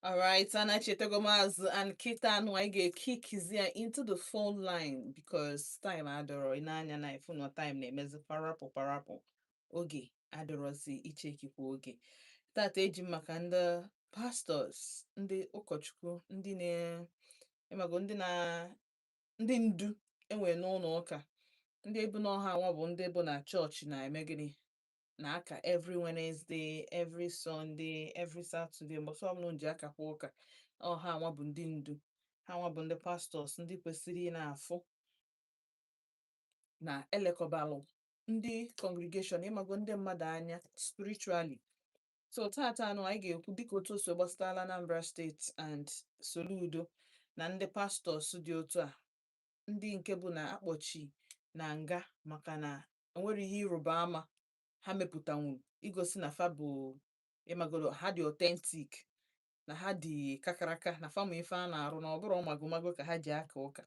Alright, anachetago m azụ and kịta anụ anyị ga-ekikizi ya into the phone line because time adọrọ. Ị na-anya na ifu na time na-emezi parapụ parapụ, oge adọrọzi ichekikwa oge. Tata eji m maka ndị pastors, ndị ụkọchukwu, ndị na ịmago, ndị na ndị ndu enwere n'ụlọ ụka, ndị ebu n'ọha anwa bụ ndị bụ na chọọchị na-eme gịnị na-aka every Wednesday, every Sunday, every Saturday, mbọsị ọbụla unu ji akakwa ụka. Ọha anwa bụ ndị ndu, ha nwa bụ ndị pastors, ndị kwesịrị ị na-afụ na elekọbalụ ndị congregation, ịmago, ndị mmadụ anya spiritually. So tata anụ anyị ga-ekwu dịka otu o si gbasatala Anambra State and Soludo na ndị pastors dị otu a, ndị nke bụ na akpọchi na nga maka na enwere ihe ịrụba ama ha mepụtanwuru igosi na fa bụ, ịmagolo, ha dị authentic, na ha dị kakaraka, na fa ma ife a na-arụ, na ọbụrụ magomago ka ha ji aka ụka,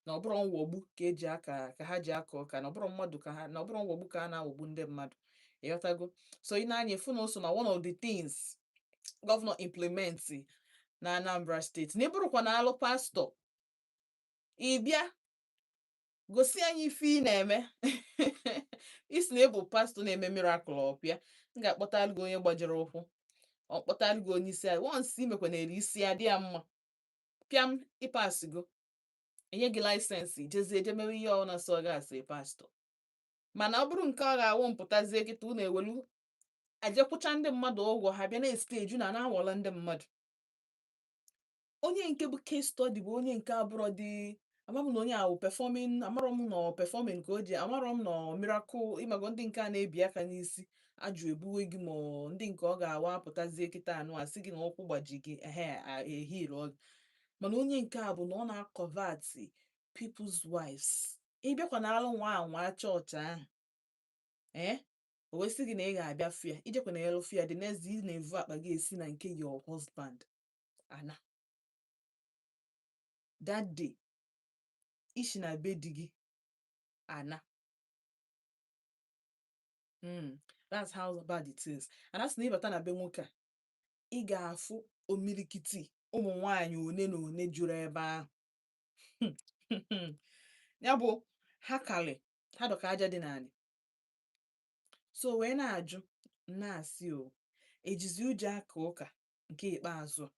na ọbụrụ mwọgbu ka eji aka ka ha ji aka ụka, na ọbụrụ mmadụ ka ha, na ọbụrụ mwọgbu ka a na-aghọgbu ndị mmadụ. Ịghọtago? So ị na-anya efu na o so na one of the things governor implement na Anambra State, na ịbụrụkwa na alụ pastọ, ị bịa gosi anyị ife ị na-eme. Isi na ịbụ pastọ na-eme miracle, ọpịa m ga-akpọtalụ gị onye gbajiri ụkwụ, ọ kpọtalụ gị onye isi ya once imekwanere isi ya dị ya mma, pịam, ịpasigo, enye gị license, jezie eje mewe ihe ọ na-asọ gị asị pastọ. Mana ọ bụrụ nke ọ ga-awụ mpụtazie kịta, unu ewelu ajekwụcha ndị mmadụ ụgwọ, ha bịa na-esteju na na-awọla ndị mmadụ. Onye nke bụ case study bụ onye nke abụrọ dị ama m na onye ahụ performing, amarọ m na ọ performing ka o ji, amarọ m na ọ miracle. Ịmago, ndị nke a na-ebi aka n'isi ajụ ebuwe gị, ma ọ ndị nke ọ ga-awa apụtazie kịta anụ a sị gị na ụkwụ gbaji gị, ehe, ehil ọ. Mana onye nke a bụ na ọ na-convert people's wives. Ịbịakwa na alụ nwa anwa chọọchị ahụ, ee, o wee sị gị na ị ga-abịa fụ ya, ijekwa na elu fụ ya, the next day ị na-evu akpa gị esi na nke your husband ana that day, ishi na be di gị ana. That's how bad it is. And asị na ịbata na be nwoke a, ị ga-afụ omilikiti ụmụ nwanyị one na one juru ebe ahụ. Ya bụ ha kalị ha dọka aja dị n'anị. So wee na-ajụ, na-asị, o ejizi ụjọ aka ụka nke ikpeazụ a?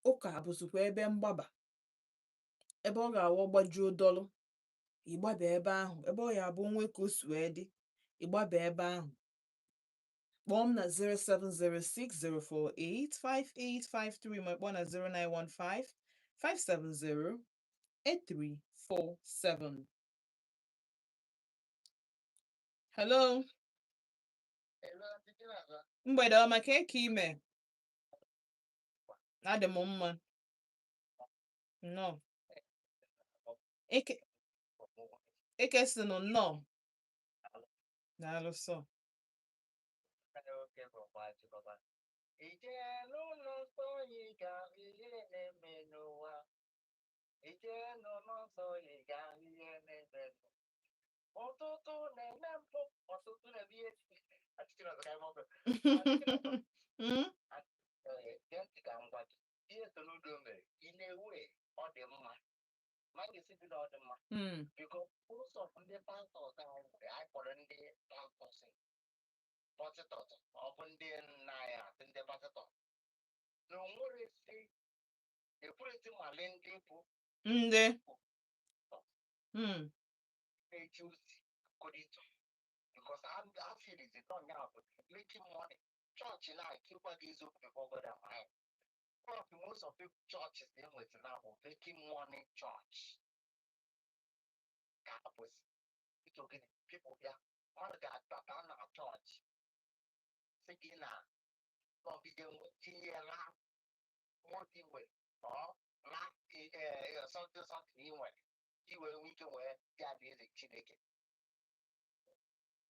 Ụka bụzikwa ebe mgbaba, ebe ọ ga-awụ gbajuo dọlụ, ịgbaba ebe ahụ, ebe ọ ya abụ nwe ka o si wee dị, ịgbaba ebe ahụ. Kpọọ m na 07060485853, ma kpọọ na 0915 570 8347. Hello, mgbede ọma. Ka eke ime? Adị m mma, nnọọ. Eke eke sinụ, nnọọ, daalụ sọ. Nwoke bụ Nwachukwu. Ije n'ụlọ nsọ, ị ga-ahụ ihe na-eme n'ụwa. Ije n'ụlọ nsọ, ị ga-ahụ ihe na-eme n'ụwa. Ọtụtụ na-eme mpụ, ọtụtụ na-eme ihe achịchị na ọzọ ka anyị gbapụ. Ee, gee ntị ka m gwa gị. Ihe Soludo mere, ị na-ewe ọ dị mma. Ma m ga-esi gị na ọ dị mma. Because most of ndị pastors anyị nwere, anyị kpọrọ ndị pastors, pastors, ọ bụ ndị nna anyị asị ndị pastọ na onwere si ekwurịtị mali ndị bụ ndị na-eje ozi according to, because I feel is not now but making money. Church na ekirikwa gị eziokwu before God and man. Church, most of people, churches na-enweta now bụ making money church ka ha bụzi. Ito gịnị, people bịa, mmadụ ga-abata na chọọchị sị gị na nọgide tinyela moto iwe ọ na something something ị nwere iwe nwee ike wee bịa alaeze Chineke.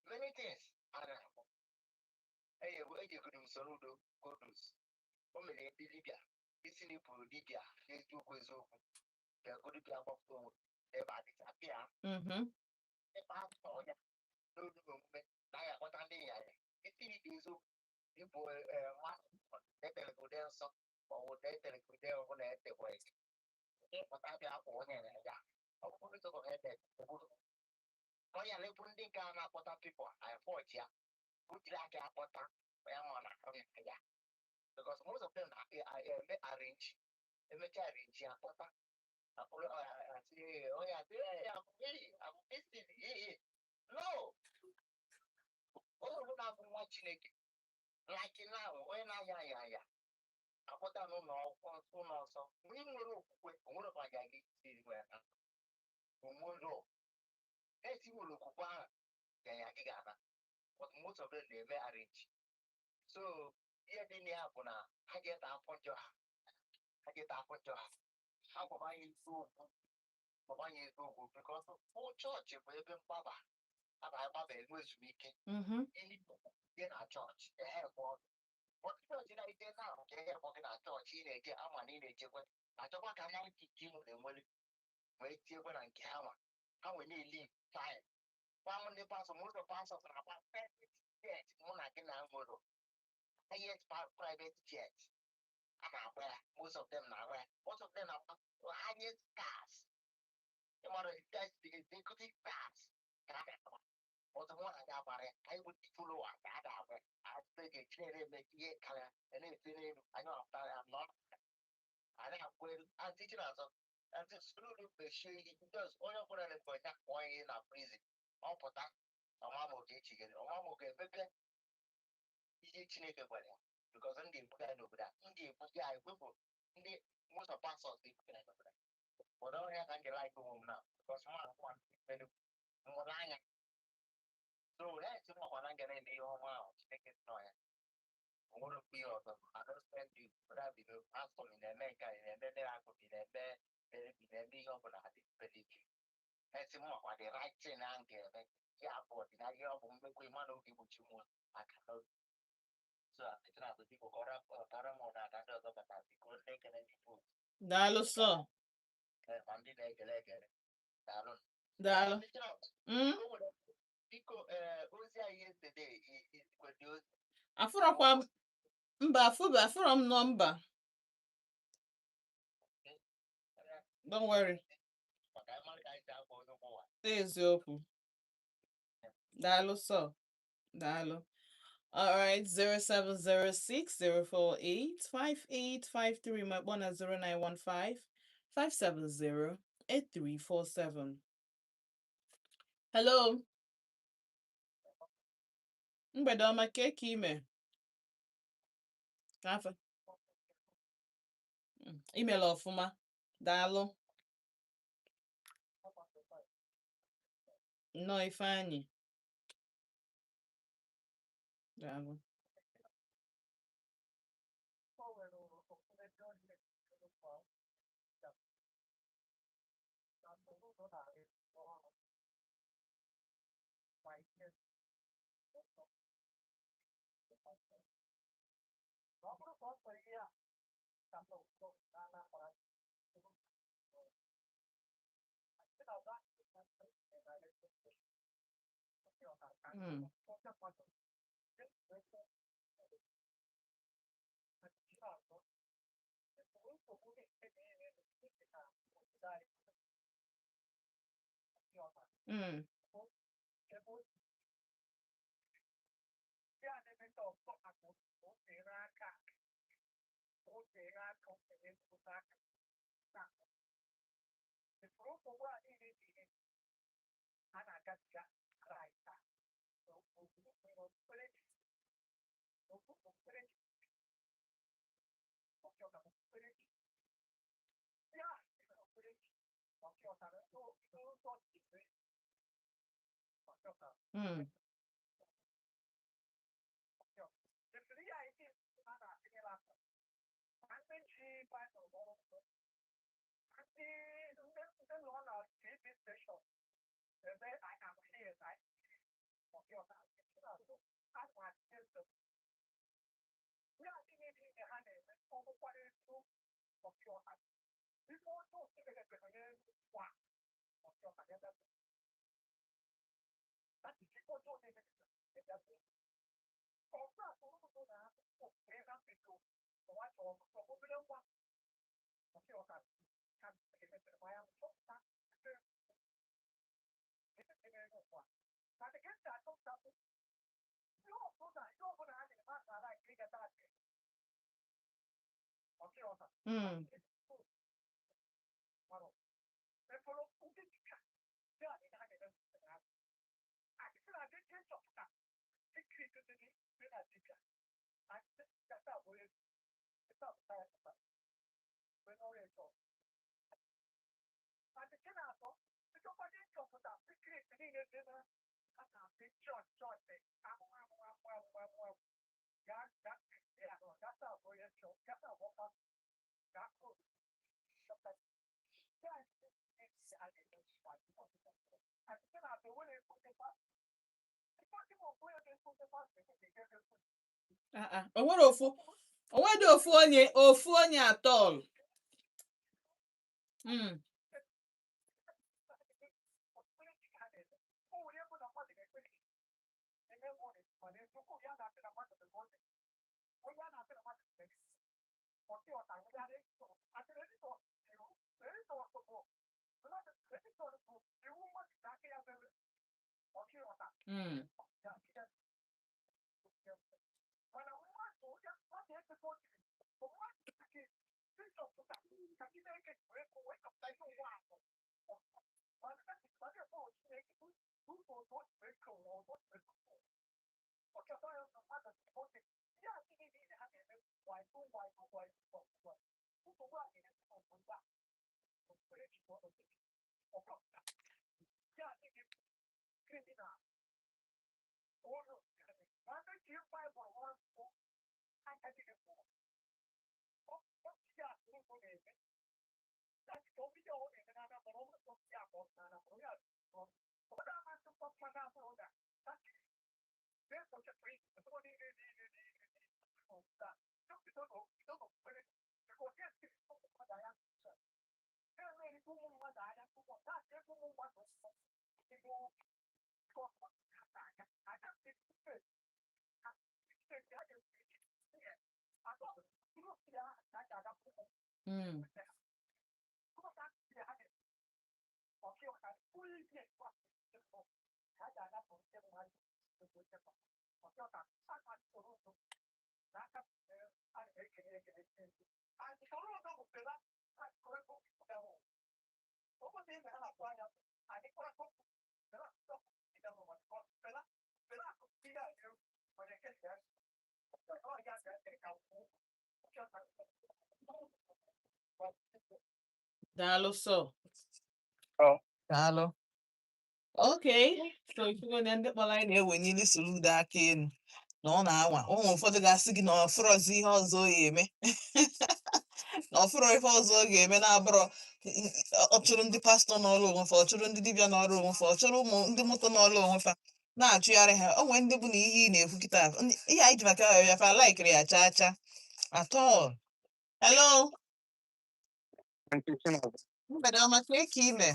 Many things a na-akpọ ejegoro m Soludo kodus o mere ndị dibịa isi na ịpụrụ dibịa n'eziokwu eziokwu bịagodo bịa gbapụta onwe ebe a dịcha bịa ebe a tọọ ya n'olu omume na ya akpọta ndị nyanya isi n'ikpe eziokwu ịbụ mmadụ ekpere gị ụdị nsọ. Ma ọ bụ na etere gị ude ọbụla etekwa gị. Ịpụta bịa akwa onye na ya. Ọ bụrụ na ete obodo. Onye na-ekwu ndị nke a na-akpọta people anyị ya. O jiri aka akpọta ya ma na ahụ ya. Because most of them na-eme arrange. Emecha arrange akpọta. Akpọrọ asị onye asị hey, I'm missing hey. No! Onye ọbụla bụ nwa Chineke. Like now, onye na-aya aya aya akpọta n'ụlọ ụlọ nsọ. Mgbe ị nwere okwukwe, o nwere ọbara gị siri nwere ha. Onwere esi nwere okwukwe ahụ ga ya gị ga-ana. But most of them na-eme arrange. So ihe dị na ya bụ na ha ga-eta afọ njọ ha. Ha ga-eta afọ njọ ha. Ha gwaba anyị eziokwu. Gwaba anyị eziokwu because chọọchị bụ ebe mgbaba. A na-agbaba enwe ezumike. Ihe na chọọchị ehe bụ ọnụ. But chọọchị na-eje na nke ihe bụ gị na chọọchị ị na-eje ama na ị na-echekwa achọkwa ka mara nke ị nwere enwere wee tinyekwa na nke ha nwa ha nwee na-eli time gwa m ndị pastọ, most of pastors na-agba private jet. Mụ na gị na nwere highest private jet a na-agba ya. Most of them na-agba ya, most of them na-agba highest cars. Ịmara that's the executive cars ka a na-agba. Ọzọ mụ na gị agbara ya, anyị bụ ndị follower ka a ga-agba ya. Asị ga-echere eme ihe karịa na-ete n'elu anyị ọpụtara ya nọ anyị akwụ elu. Antị Chinazọ, antị Soludo mechie ihe ndị ọzọ. Onye ọbụla na-ekwe ya kpọọ ihe na prison, ọ pụta ọma ma oge echigere ọma ma oge emepe ihe Chineke gwara ya because ndị ebuga ya n'obodo a, ndị ebuga ya ewepụ ndị most of pastors dị ebuga ya n'obodo a. Ụfọdụ ọrịa ka m ji like onwe m na because mụ akwụkwọ mụrụ anya. So na-esi m ọkwa na nga na-eme ihe ọma ahụ Chineke nọ ya. O nwere mkpu ihe ọzọ. I don't spend you whether be the pastor, ị na-eme nke a, ị na-eme miracle, ị na-eme ị na-eme ihe ọbụla adị believe you. Esi m ọkwa the right thing ahụ ga-eme ya bụ ọdịna ihe ọ bụ mmekwa ịma na oge igbochi mụ aka n'obi. So echena biko kọrọ kọrọ m ụda ada ndị ọzọ bata biko na-ekele ndị vote. Daalụ sọ. Ma ndị na-ekele ekele, daalụ. Daalụ. Ndị Chineke, o nwere biko ee ozi anyị yesterday kwedi ozi. Afụrọkwa m mba, afụbe afụrọ m nọmba. Don't worry. Maka anyị mara ka anyị si akwa onye ụwa. Eziokwu. Daalụ sọ. Daalụ. All right, 07060485853 ma kpọọ na 09155708347. Hello, mgbede ọma, ka ka ime? Ka afọ? Imela ọfụma. Daalụ. Nnọọ Ifeanyị. Daalụ. Mm. Ah, ah. O nwere ofu, o nwedị ofu onye, ofu onye at all. Mm. Mm. Mm. Daalụ sọ. Daalụ. Okay. So ifugo na ndị kpọrọ anyị na-ewenyeli Soludo aka elu na ọ na-anwa ụmụ ụfọdụ ga-asị gị na ọ fụrọzi ihe ọzọ ọ ga-eme, na ọ fụrọ ife ọzọ ọ ga-eme na-abụrọ ọ chụrụ ndị pastọ n'ọrụ onwe fa, ọ chụrụ ndị dibịa n'ọrụ onwe fa, ọ chụrụ ụmụ ndị moto n'ọrụ onwe fa, na-achụgharị ha. O nwere ndị bụ na ihe ị na-ekwu kịta, ihe anyị ji maka ya bịa, fa laikiri ya chaa chaa at all. Hello, mgbede ọma, ka eke ime.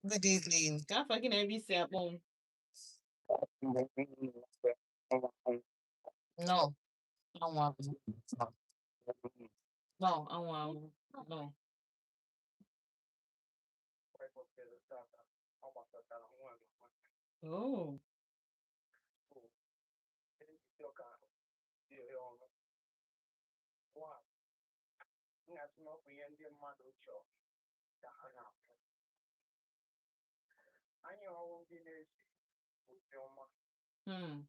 Good evening. Ka afọ gị na ebe isi akpọ m? No, anwụ anwụ. No, anwụ anwụ. No. Oh. Hmm.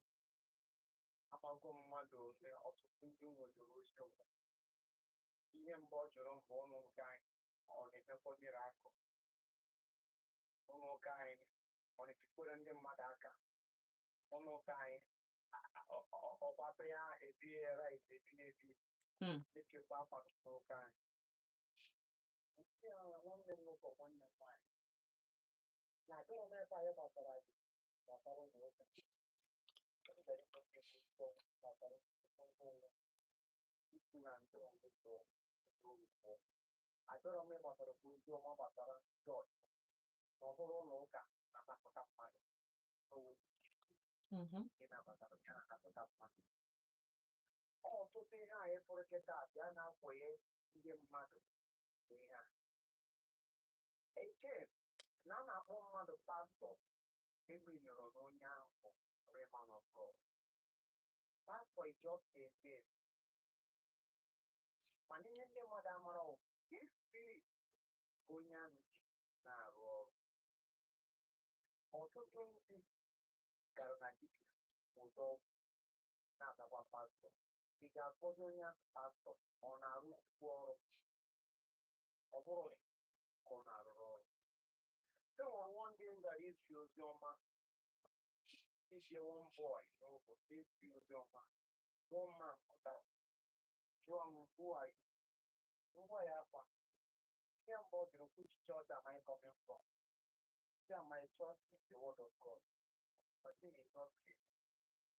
Hmm. Mhm. Ọtụtụ ihe anyị fụrụ kịta bịa na-akwụnye ndị mmadụ ihe a. Eke na a na-akpọ mmadụ pastọ emenyere n'onye ahụ bụ real man of God. Pastor is just a name. Mana ihe ndị mmadụ amara bụ spirit onye ahụ ji na-arụ ọrụ. Ọtụtụ ndị gara na dibịa ụzọ ọgwụ na-azakwa pastọ. Ị ga-akpọzi onye ahụ pastọ, ọ na-arụ chukwu ọrụ? Ọ bụrụ ka ọ na-arụrụ ọrụ. E nwere one day m gara izi ozi ọma, isi one boy n'obodo ezi ozi ọma. One man pụtara jụọ m, "Who are you?" Ngwa ya akwa. Ihe mbụ ọ jụrụ, "Which church am I coming from?" Say, "My church is the word of God." But it is not clear.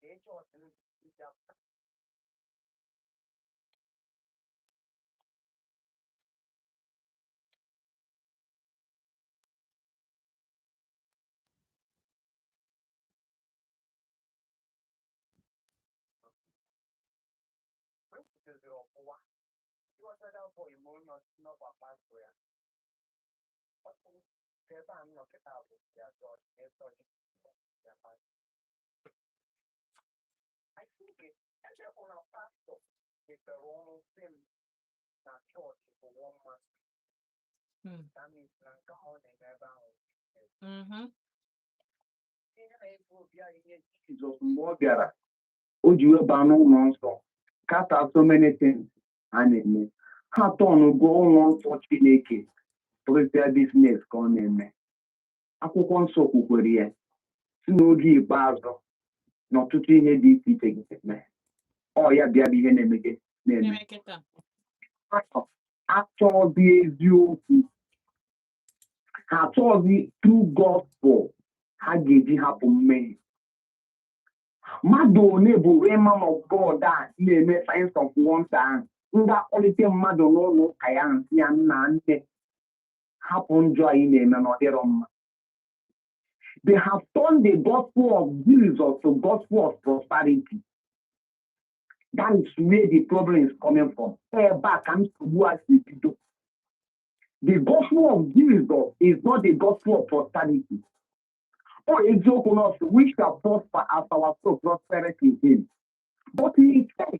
The church is the kwupụtaziri ọfụwa. Ịghọta boy ma onye ọsị pastor ya. Ọ sị m, ebe a m nọ kịta bụ ya church, ya church, ya pastor. I think ebe bụ na pastọ mepere ọnụ sị m na chọọchị bụ one man. That means na nke ahụ ọ na-eme ebe ahụ. Ihe na-ebu obi anyị nye Jizọs mgbe ọ bịara, o ji wee baa n'ụlọ nsọ kata so many things a na-eme. Ha tọnụgo ụlọ nsọ Chineke bụrụzia business ka ọ na-eme. Akwụkwọ nsọ kwukwere ya si n'oge ikpeazụ na ọtụtụ ihe dị iche iche ga-eme. Ọ ya bịa bụ ihe na-emege na-eme. Na-eme kịta. Achọghịzi eziokwu, ha achọghịzi true gospel ha ga-eji hapụ mmehie. Mmadụ one bụ real man of God a na-eme signs of wonder ahụ ndị akpọlite mmadụ n'ụlọ ụka ya ahụ, sị ya, "Nna, nne, hapụ njọ anyị na-eme na ọ dịrọ mma"? They have turned the gospel of Jesus to gospel of prosperity. That is where the problem is coming from. Ebe a ka nsogbu a si bido. The gospel of Jesus is not the gospel of prosperity. Ọ eziokwu na ọsị, "We shall prosper as our soul prospereth in him." But he said,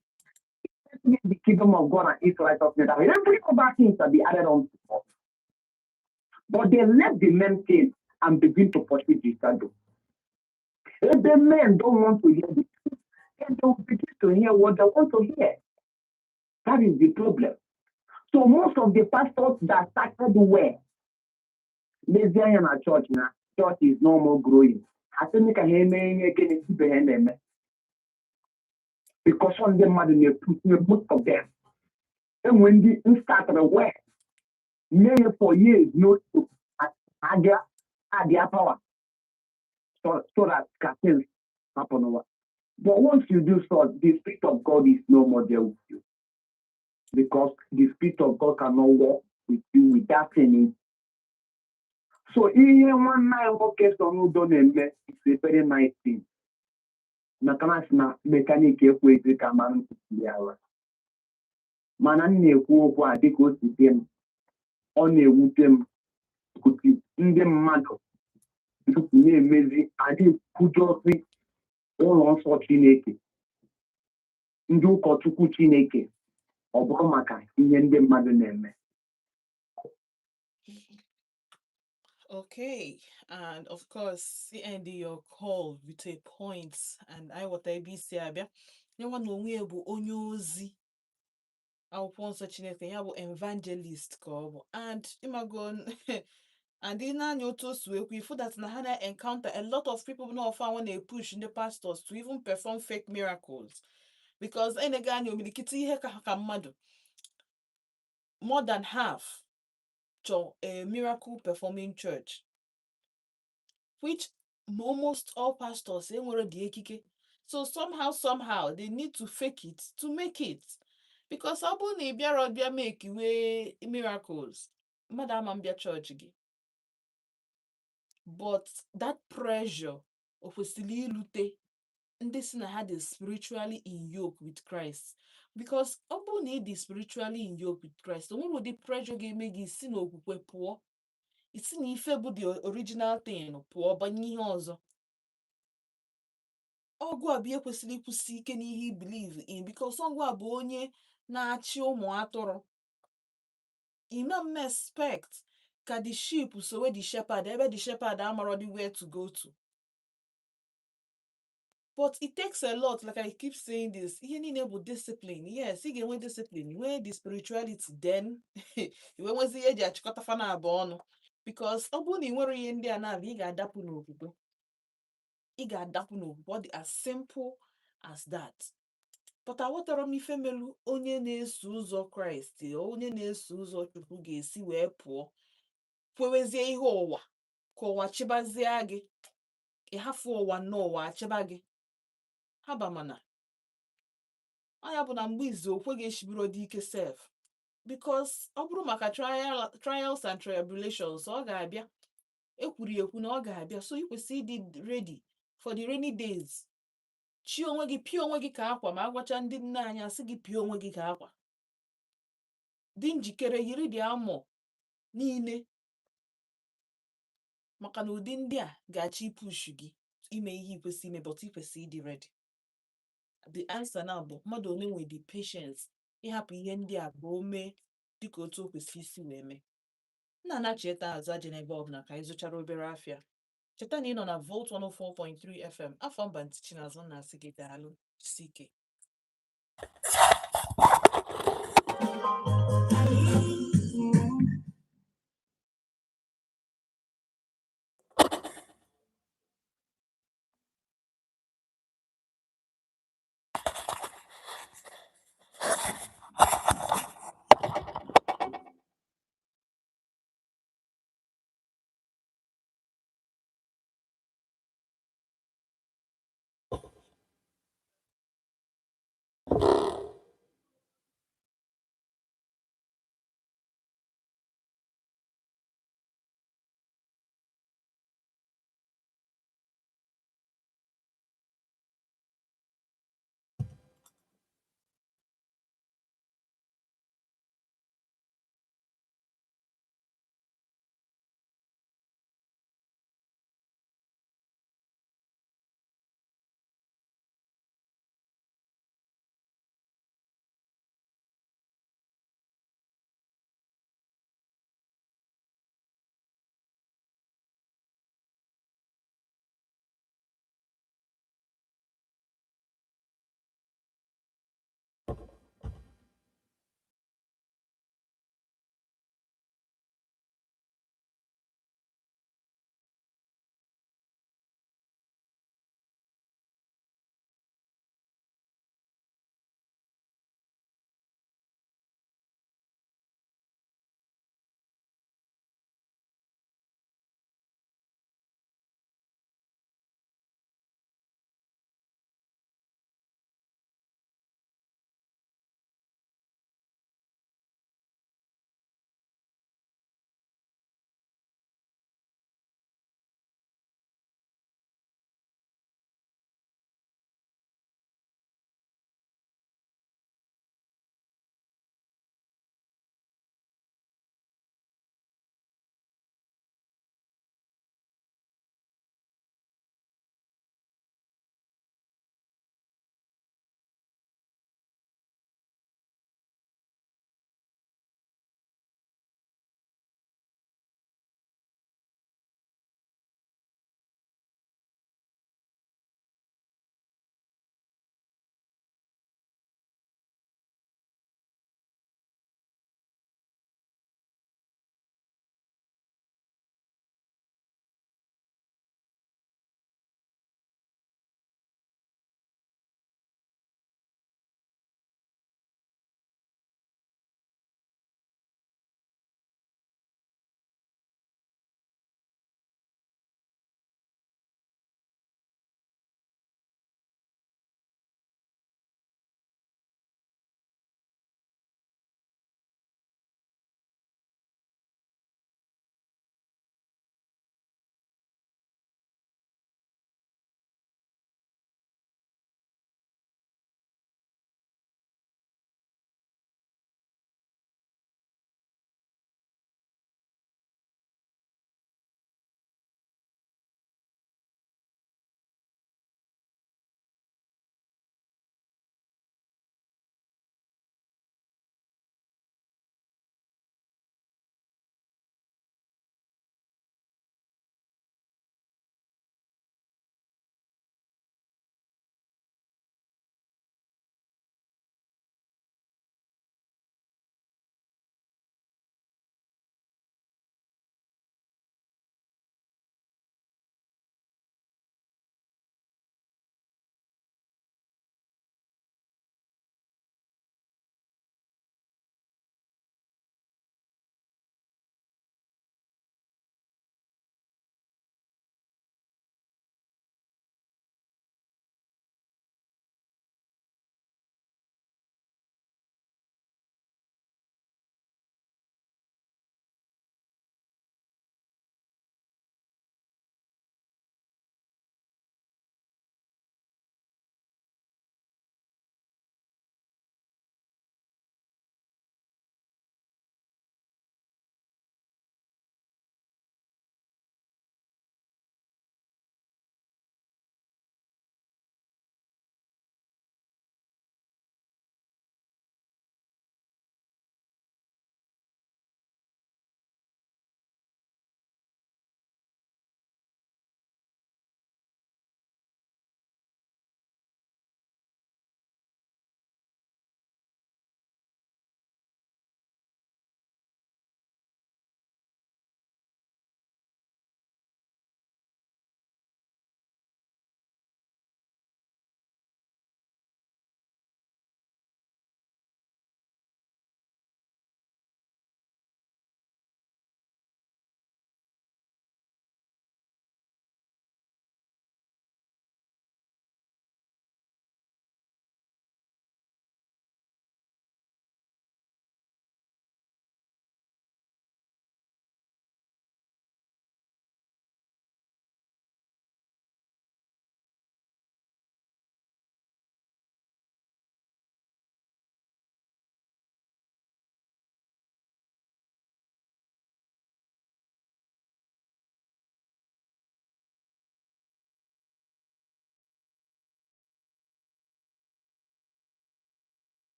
"Seek the kingdom of God and its righteousness, and every other thing shall be added unto us." But they left the main thing and begin to pursue the shadow. If the men don't want to hear the truth, then they will begin to hear what they want to hear. That is the problem. So most of the pastors that started well, lezie anya na church na church is no more growing. Ha sị ka ha eme ihe gịnị ibe ha na-eme. Because ndị mmadụ na-epush most of them. Enwe ndị started well, mee ya for years, no aga add their power so that ka things happen over. But once you do so, the Spirit of God is no more there with you. Because the Spirit of God cannot walk with you with that thing in. So ihe nwanne anyị nwoke Soludo na-eme is a very nice thing. Maka na asị na mechanic ekweghị ka mara ntutu ya ara. Mana m na-ekwu okwu a dịka o si dị m, ọ na-ewute m otu ndị mmadụ na-emezi adị ekwujọzi ụlọ nsọ Chineke, ndị ụkọchukwu Chineke, ọ bụrụ maka ihe ndị mmadụ na-eme. Okay, and of course, end your call with a point, and I ghọta ebe isi abịa. Nyanwa na onwe ya bụ onye ozi akwụkwọ nsọ Chineke, ya bụ evangelist ka ọ bụ, and ịmago and ị na-anya otu o si wee kwu ifu that na ha na-encounter a lot of people na ọfa nwa na-epush ndị pastors to even perform fake miracles, because enego anya omilikiti ihe ka mmadụ more than half chọ a miracle performing church, which almost all pastors enwere dị ekike. So somehow, somehow they need to fake it to make it, because ọ bụrụ na ị bịara bịa make wee miracles, mmadụ ama mbịa chọọchị gị. But that pressure o kwesịrị ilute Ndị si na ha dị spiritually in yoke with Christ, because ọ bụrụ na ị dị spiritually in yoke with Christ, o nwere ụdị pressure ga-eme gị si n'okwukwe pụọ, isi na ife bụ the original thing pụọ banye ihe ọzọ. Ọgụ a bụ ihe kwesịrị ịkwụsị ike n'ihe i believe in, because ọgụ a bụ onye na-achị ụmụ atụrụ. Ima m expect ka the sheep sowe the shepherd ebe the shepherd amarọ the where to go to. But it takes a lot. Like I keep saying this, ihe niile bụ discipline. Yes, ị ga-enwe discipline, nwee the spirituality, then iwe nwezi ihe eji achịkọta fa na abụọ ọnụ, because ọ bụrụ na ị nwere ihe ndị a na-abịa, ị ga-adapụ n'okwukwe, ị ga-adapụ n'okwukwe. Ọ dị as simple as that. But aghọtara m ife melu onye na-eso ụzọ Kraịst, onye na-eso ụzọ Chukwu, ga-esi wee pụọ kwewezie ihe ụwa, ka ụwa chịbazie gị, ịhafụ ụwa nnọọ, ụwa achịba gị. Haba, mana ọ ya bụ na mgbe izu okwe ga-eshibiro dị ike sef, because ọ bụrụ maka trials and tribulations, ọ ga-abịa. Ekwuru ya ekwu na ọ ga-abịa, so ị kwesịrị ịdị ready for the rainy days. Chi onwe gị, pịa onwe gị ka akwa, ma agwacha ndị nne anyị asị gị pịa onwe gị ka akwa, dị njikere, yiri dị amọ niile, maka na ụdị ndị a ga-achọ ipush gị ime ihe ị kwesị ime, but ị kwesị ịdị ready. The answer now bụ mmadụ one nwere the patience ịhapụ ihe ndị a ka o mee dịka otu o kwesị isi wee mee. Nna na-cheta azụ aja n'ebe ọbụla ka anyị zụchara obere afịa. Cheta na ị nọ na Volt 104.3 FM. Afọ mba ntị Chinazụ na-asị gị daalụ, jisie ike.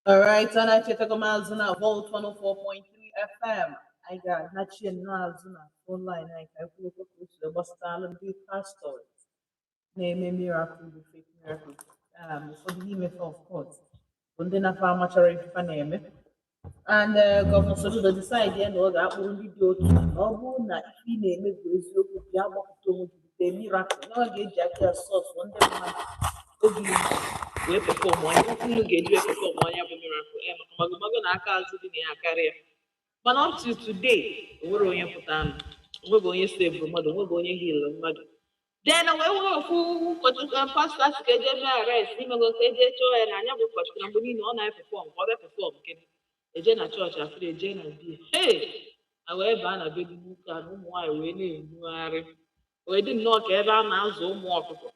All right, anachetago m azụ na Volt 104.3 FM. Anyị ga-anachi nnọọ azụ na phone line anyị ka anyị kwuo okwu ka o si gbasatara ndị pastors na-eme miracle bụ fake miracle. Ụfọdụ n'ime fa, of course, bụ ndị na-afa amachara ife fa na-eme. And Governor Soludo decide ya na ọ ga-akpụrụ ndị dị otu a, na ọ bụrụ na ife ị na-eme bụ eziokwu, bịa gbapụta onwe gị, bute miracle, na ọ ga-eji aka ya sọsụ ndị mmadụ oge wee perform onye okwu unu ga-eji wee perform onye bụ miracle e maka magomago na aka azụ dị na ya karịa. Mana up to today, o nwere onye pụta nụ, onweghị onye save mmadụ, onweghị onye heal mmadụ. Then wee nwee ofu ụkọchukwu, pastọ, asị ka eje mee arrest n'imego ka eje chọọ ya na anya bụ ụkọchukwu na mgbe niile ọ na-eperform ka ọ bịa perform gịnị eje na chọọchị afụrụ eje na bie hey a wee baa na be gị nwoke a na ụmụ nwaanyị wee na-enugharị wee dị nnọọ ka ebe a na-azụ ụmụ ọkụkọ.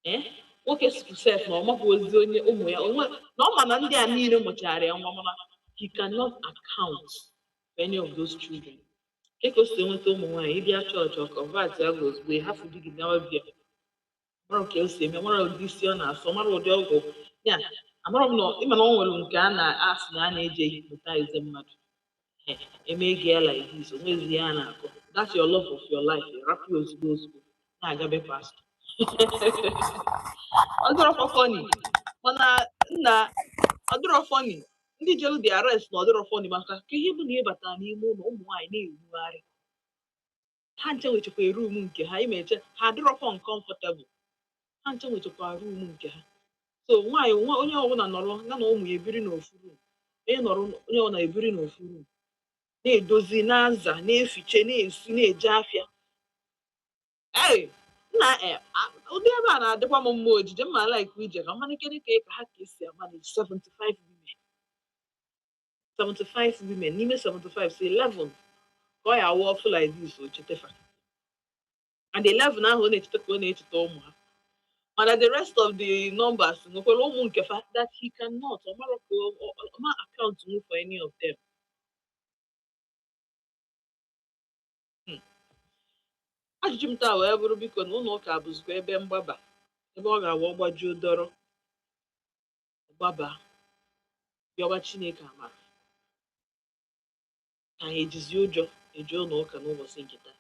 Ee, nwoke sef na ọ makwa ozi onye ụmụ ya onwe na ọ ma na ndị a niile mụchara ya nwa, mana he cannot account for any of those children. Ke ka o si enweta ụmụ nwaanyị ịbịa chọọchị ọ convert ya gị ozugbo, ị hafụ di gị gawa bịa mara ka o si eme, mara ụdị isi ọ na-asọ, mara ụdị ọgwụ ya amara m na ịma na ọ nwere nke a na-asị na a na-eji hypnotize mmadụ eme gị ya like this, onwezi ya a na-akọ. That's your love of your life, rapụ ya ozugbo ozugbo na-agabe pastọ. Ọ dịrọkwa funny, mana nna, ọ dịrọ funny ndị jelu the arrest na ọ dịrọ funny maka ka ihe bụ na ịbata n'ime ụlọ ụmụ nwaanyị na-enugharị ha nche nwechakwa room nke ha imeche ha adịrọkwa uncomfortable. Ha nche nwechakwa room nke ha, so nwaanyị nwa onye ọbụla nọrọ ya na ụmụ ya ebiri n'ofu room, onye nọrọ onye ọbụla ebiri n'ofu room, na-edozi, na-aza, na-efiche, na-esi, na-eje afịa. Ei nna e ụdị ebe a na-adịkwa m mma ojije mma like ije ka mmanụ ka ha ka esi amanage 75 women, 75 women n'ime 75, so 11 ka ọ ya awụ ọfụ like this o chetefa, and 11 ahụ ọ na-echeta ka ọ na-echeta ụmụ ha, mana the rest of the numbers nwekwara ụmụ nke fa that he cannot, ọ mara ka ọ ma account nwu for any of them. Ajụjụ m taa wee bụrụ, biko, na ụlọ ụka bụzikwa ebe mgbaba, ebe ọ ga-awa ọgbajuo dọrọ gbaba yọba Chineke amara, ka anyị ejizi ụjọ eje ụlọ ụka n'ụbọchị nke taa?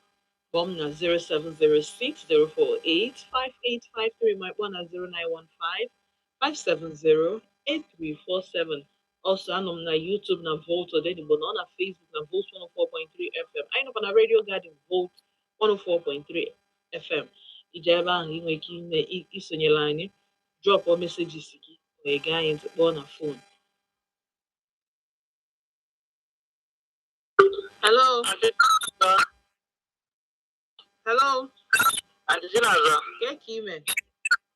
Kpọọ m na 07060485853 ma kpọọ na 09155708347. Also, anọ m na YouTube na Volt Odenigbo, na ọ na Facebook na Volt 104.3 FM. Anyị nọkwa na Radio Garden Volt 104.3 FM. Ije ebe ahụ ị nwere ike ime isonyere anyị, drop messages gị wee gaa anyị ntị, kpọọ na phone. Hello? Hello? Aunty Chinazọ. Kee ka ime?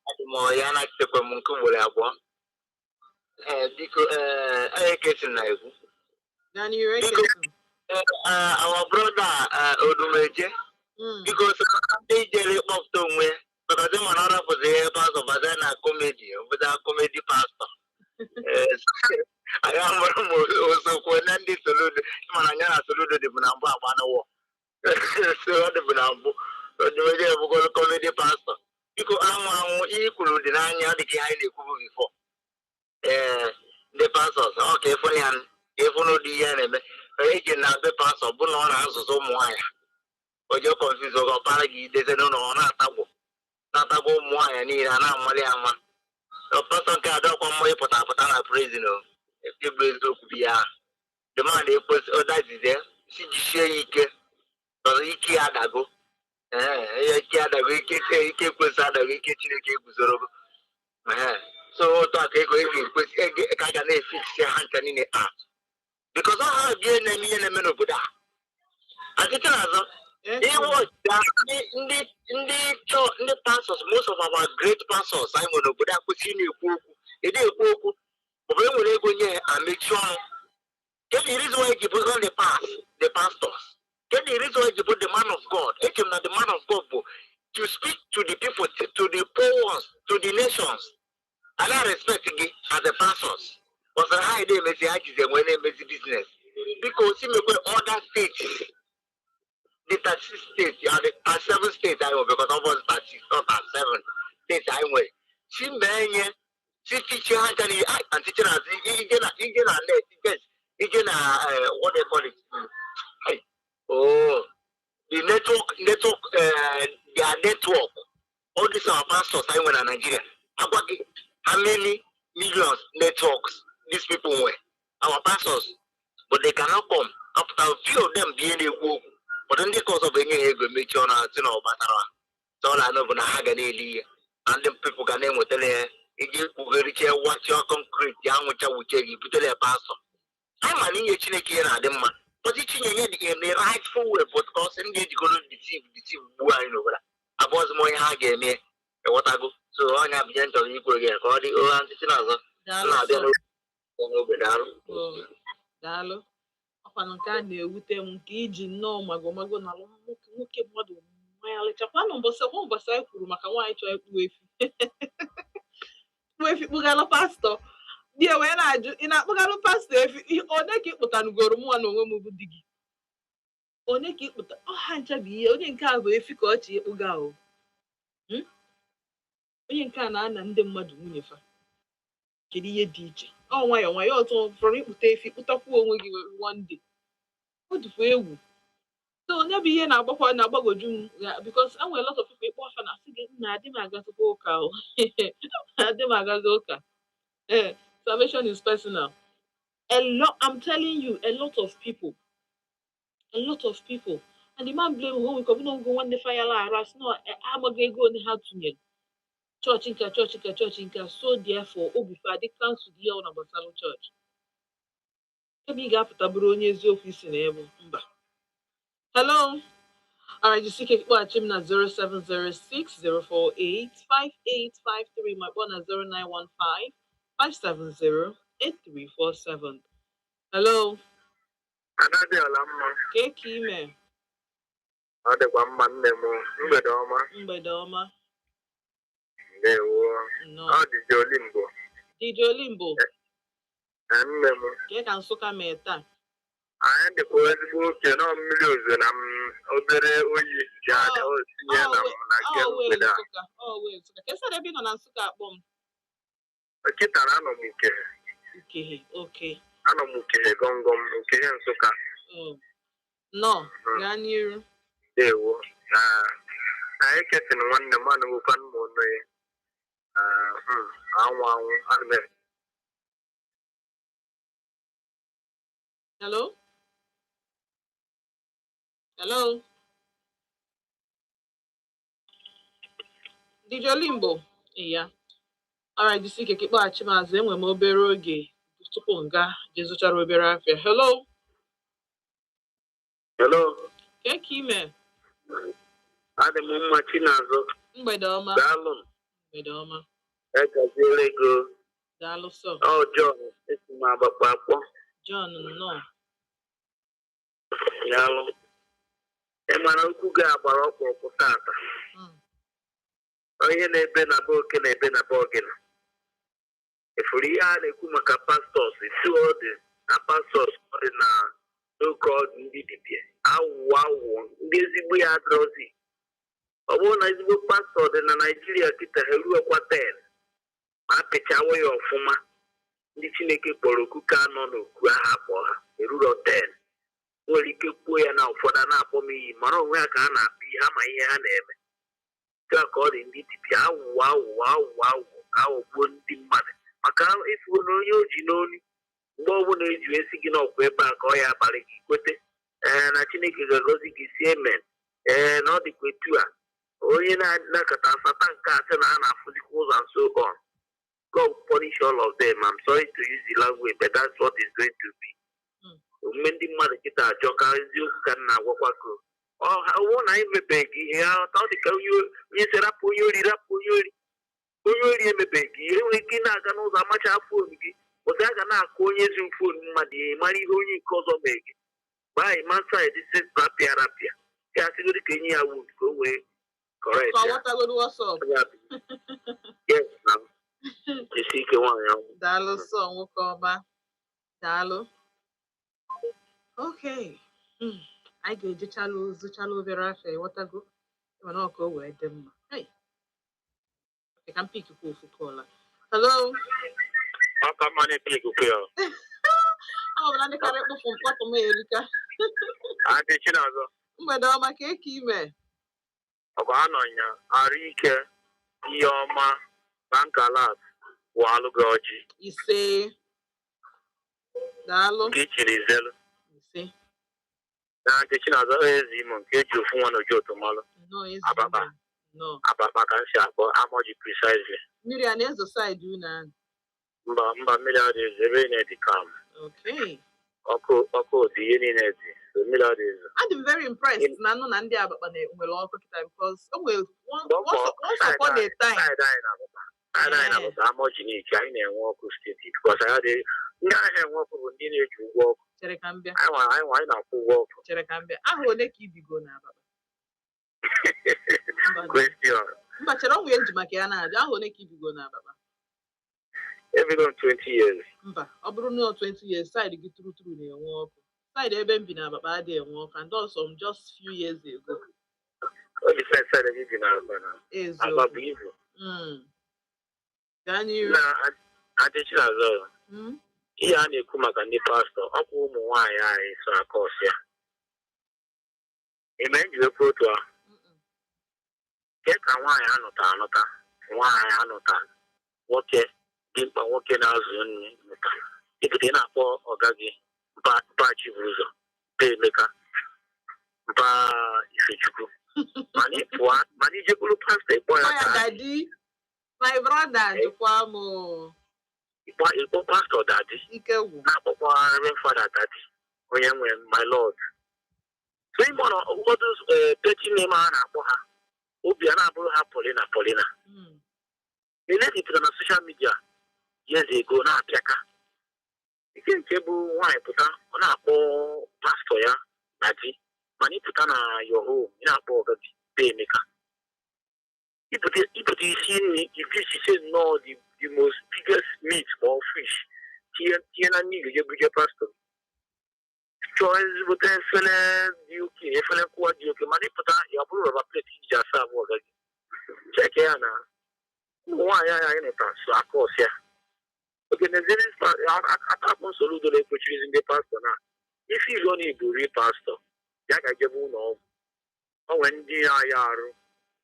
Adị m ya na-achitekwa m nke ugboro abụọ. Ee, biko, ee, onye kesi na-ekwu. Daniel. Biko. Ekeson. Ee, our brother Odumeje, biko, so ndị jere kpọpụta onwe because ịma na ọ rapụzi ihe pastọ baza na comedy, obodo comedy pastọ. Ee, anyị amụrụ m osokwu na ndị Soludo, ịma na anya na Soludo dịbụ na mbụ agbanụwọ, so ọ dịbụ na mbụ Odumeje ebugolo comedy pastọ. Biko, anwụ anwụ ihe i kwuru dị n'anya, ọ dị ka ihe anyị na-ekwubu before. Ee, ndị pastors ọ ka ịfụ ya ka ịfụ n'ụdị ihe a na-eme eji na be pastọ bụ na ọ na-azụzụ ụmụ nwaanyị, o jee confuse oge ọpara gị ideze n'ụlọ, ọ na-atagbo na-atagbo ụmụ nwaanyị niile a na-amali ama. Pastọ nke adọkwa mmụọ ịpụta apụta na prison o ịbụ eziokwu bụ ya the man ekwesị ọdazize si jisie ya ike ọzọ, ike ya adago. Ee, ike adago, ike ike ekwesị adago, ike Chineke eguzorogo. Ee, so otu a ka ego ego ekwesị ego ka a ga na-efiksi ha ncha niile out because ọ ha bie na-eme ihe na-eme n'obodo a achịcha na-azọ. Ihe ọchịcha ndị chọ ndị pastors, most of our great pastors anyị nwere n'obodo a kwesịrị na-ekwu okwu ede ekwu okwu ọ bụrụ enwere ego nye ha amechi ọnụ. Kedu the reason why ji bụrụ the pastors? Kedu the reason why ji bụ the man of God? Eche m na the man of God bụ to speak to the people, to the poor ones, to the nations. I don't respect gị as a pastors ọsọ ha na-emezi ha jizi enwe na-emezi business. Biko, si mekwe other states, the 36 states and the 37 states anyị nwere, because ọ bụ 36, not 37 states anyị nwere, si mee nye Si fichie ha ncha niile. Aunty Chinazụ, ije na net, yes, ije na what they call it. Hey, oh, the network, their network, all these our pastors anyị nwere na Nigeria, agwa gị how many millions networks these people nwere, our pastors, but they cannot come. Apụta, few of them bụ ihe na-ekwu okwu, ụfọdụ ndị ka ọzọ bụ enye ha ego, mechie ọnụ, asị na ọ gbasara ha. Tọọla anụ bụ na ha ga na-eli ihe na ndị people ga na-enwetara ya iji kpugherịcha wachie concrete ya, nwụcha wuche gị butere ya pastọ. Anyị ma na inye Chineke ihe na-adị mma, but ichinye nye dị in the rightful way, but ka ọ sị ndị ejigoro deceive gbuo anyị n'obodo a, abụọzi m onye ha ga-eme, ịghọtago? So ọnya bụ ihe m chọrọ ikwu gị ka ọ dị ụra ntị n'azụ. Daalụ. Na-abịa Sọ. n'ogbe. Daalụ. Oh, daalụ. Ọkwanụ nke a na-ewute m nke iji nnọọ magomago na nwoke mmadụ manyalịchakwanụ mbọsị kwa mbọsị anyị kwuru maka nwaanyị chọrọ ịkpụ efi, kpụ efi kpụgalụ pastọ. Di ya wee na-ajụ, ị na-akpụgalụ pastọ efi? One ka ị kpụtanugoro mụnwa na onwe m bụ di gị? One ka ịkpụta ọha ncha bụ ihe onye nke a bụ efi ka ọ chị ịkpụga o? Onye nke a na-ana ndị mmadụ nwunye fa. Kedu ihe dị iche? Ọ nwayọọ nwayọọ ọtọ fọrọ ịkpụta efi, kpụtakwuo onwe gị one day. Ọ dịkwa egwu. So onye bụ ihe na-agbakwa na-agbagwoju m ya, because e nwere lot of people ịkpọ afa na asị gị na adị m agazikwa ụka o, adị m agazi ụka. Ee, salvation is personal. A lot, I'm telling you, a lot of people, a lot of people. And the man blame ha nke ọbụna ogo nwanne fayala arụ asị na amaghị ego ole ha tụnyere chọọchị nke a, chọọchị nke a, chọọchị nke a. So therefore obi fa dị cancel ihe ọ na gbasara chọọchị. Ebe ị ga-apụta bụrụ onye eziokwu isi na ebu mba. Hello. Alright, jisike kpọghachi m na 07060485853, ma kpọọ na 09155708347. Hello. Ada dị ọla mma. Kee ka ime? Ọ dịkwa mma, nne m. Mgbede ọma. Mgbede ọma. Ndewo. Nnọọ. Ọ dịzi Olimbo. DJ Olimbo. Na nne m. Kee ka Nsụka mee taa? Anyị dịkwa ezigbo oke nọ, mmiri ozo na obere oyi ji adị otinye na m na nke Ọ wee mgbede a. Nsụka, ọ wee Nsụka. Kesara ebe ị nọ na Nsụka akpọ m? Kịta na anọ m Ukehe. Ukehe, okay. Anọ m Ukehe gọngọm, Ukehe Nsụka. Oh. Nnọọ, gaa n'iru. Ndewo. Na anyị kesịrị nwanne m anụgokwa m ọnụ ya. Ah, anwụ anwụ ana m Hello? Hello? DJ Olimbo? Ya. Alright, jisi ike ka ịkpọghachi m azụ. Enwere m obere oge tupu m gaa jee zụchara obere afịa. Hello? Hello. Kee ka ime? Adị m mma, Chinazụ. Mgbede ọma. Daalụ m. Mgbede ọma. Egaziela ego. Daalụ sọ. Ọ John, esi m Agbakpọ akpọ. John, nnọọ. Daalụ. Ị mara okwu gị agbara ọkpụrụkpụ tata. Onye na-ebe na be oke na-ebe na be ọgịna. Efuru ihe a na-ekwu maka pastors, isi ọ dị na pastors, ọ dị na n'oke ọdụ ndị dibịa awụ awụ, ndị ezigbo ya adịrọzi. Ọ bụrụ na ezigbo pastọ dị na Naijiria kịta, ha eruokwa 10 ma apịchawo ya ọfụma. Ndị Chineke kpọrọ oku ka nọ n'oku ahụ akpọ ha eruro 10. Nwere ike kwuo ya na ụfọdụ a na-akpọ m iyi, mara onwe ha ka ha na-akpọ ihe ha ma ihe ha na-eme. Nke a ka ọ dị ndị dibịa awụ awụ awụ awụ ka aghọgbuo ndị mmadụ, maka ifugo na onye o ji n'olu mgbe ọbụla eji esi gị n'ọkwa ebe a ka ọ ya abalị gị kwete ee na Chineke ga-agọzi gị si amen, ee na ọ dịkwa etu a onye na-anakọta asata nke asị na a na-afụzikwa ụzọ and so on. God will punish all of them. I'm sorry to use the language, but that's what is going to be. Omume ndị mmadụ kịta achọ ka eziokwu ka m na-agwakwa ka ọ bụrụ na anyị mebeghị ihe ha ghọta, ọ dị ka onye si rapụ onye ori, rapụ onye ori, onye ori emebeghị ihe nwere ike ị na-aga n'ụzọ amacha phone gị pụta, a ga na-akụ onye zuru phone mmadụ ihe, mara ihe onye nke ọzọ mee gị gbaa masaid si rapịa rapịa ya, asịgodi ka enye ya wood ka o wee correct Ka ọ ya. ghọtagodu what's up. Yes, na jisi ike, nwaanyị ọma. Daalụ sọ, nwoke ọma. Daalụ. Okay. Anyị ga-ejechalụ zụchalụ obere afịa, ịghọtago, mana ọ ka o wee dị mma. Hey. Okay, ka m pick kwa ofu call a. Hello. Ọka mma na-epe ikuku ya. Ọ bụ na ndị karịa kpụfụ mkpọtụ m erika. Adị Chinazọ. Mgbede ọma, ka eke ime. Ọkwa anọ nya arụ ike, ihe ọma, bankalat, wụ alụ gị ọjị. Ise. Daalụ. Nke ichiri izelu. Ise. Na nke Chinazọ eze Imo nke eji ofu nwa n'oji otomalụ. Nnọọ ezi. Ababa. Nnọọ. Abakpa ka m si akpọ Amọji precisely. Mmiri a na-ezo side unu ahụ? Mba mba, mmiri adịghị ezo, ebe niile dị calm. Ọkụ ọkụ dị, ihe niile dị. So mmiri adịghị ezo. Adị m very impressed na nụ na ndị Abakpa nwere ọkụ kịta, because o nwere Ọkụ once upon a time. Side anyị na-abụta. Side anyị na-abụta Amọji n'ike, anyị na-enwe ọkụ steady because anyị adịghị, ndị ahịa enwe ọkụ bụ ndị na-eji ụgwọ ọkụ. Chere ka m bịa. Anyị nwa anyị na-akwụ ụgwọ ọkụ. Chere ka m bịa. Aha ole ka ibigo na Abakpa? Mba, Question. mba, chere, ọ nwere nji maka ya na-ajụ. Aha ole ka ibigo na Abakpa? Ebigo m 20 years. Mba, ọ bụrụ na ọ 20 years, side gị true true na-enwe ọkụ. Side ebe m bi na Abakpa adịghị enwe ọkụ, and also m just few years ago. Ọ dị side gị bi na Aba na Aba Eziokwu. bụ ibu. Gaa n'iru. Na Adị Chinazọ, ihe a na-ekwu maka ndị pastọ, ọkwa ụmụ nwaanyị anyị so aka ọsịa. Eme njikwa otu ahụ. Mm-mm. Ke ka nwaanyị anụta anụta, nwaanyị anụta, nwoke dị mkpa, nwoke na-azụ nri nụta. Ịpụta ị na-akpọ ọga gị mpa, mpa Chibuzo, mpa Emeka, mpa Ifechukwu. Mana ị pụọ, mana ijekwuru pastọ, ịkpọ ya Ọ ya daddy. Daddy, my brother, jụkwa m o. Ịkpọ pastọ daddy. Ike gwụ. Na-akpọkwa Reverend Father daddy, onye nwe m, my lord. So ịmụ na ụfọdụ petty name a na-akpọ ha, obi a na-abụrụ ha Paulina Paulina. Eledi pụtara na social media years ago na-apịaka ike nke bụ nwaanyị pụta, ọ na-akpọ pastọ ya na di, mana ịpụta na your home, ị na-akpọ ọga gị be Emeka. Ịpụta isi nri, ifisise nnọọ the most biggest meat ma ọ fish, tinye tinye na nri ga buje pastọ, chọọ ezigbote efere dị oke, efere nkwụwa dị oke, mana ịpụta ya, ọ bụrụ rubber plate iji asa abụ ọga gị. Cheke ya na ụmụ nwaanyị anyị anyị nụta so aka ọsịa oge n'ezere atakpụ nsogbu udo na-ekwochirizi ndị pastọ na isi izu ọ na-eburi pastọ ya ga-ejebe ụlọ ọgwụ. O nwere ndị na-aya arụ,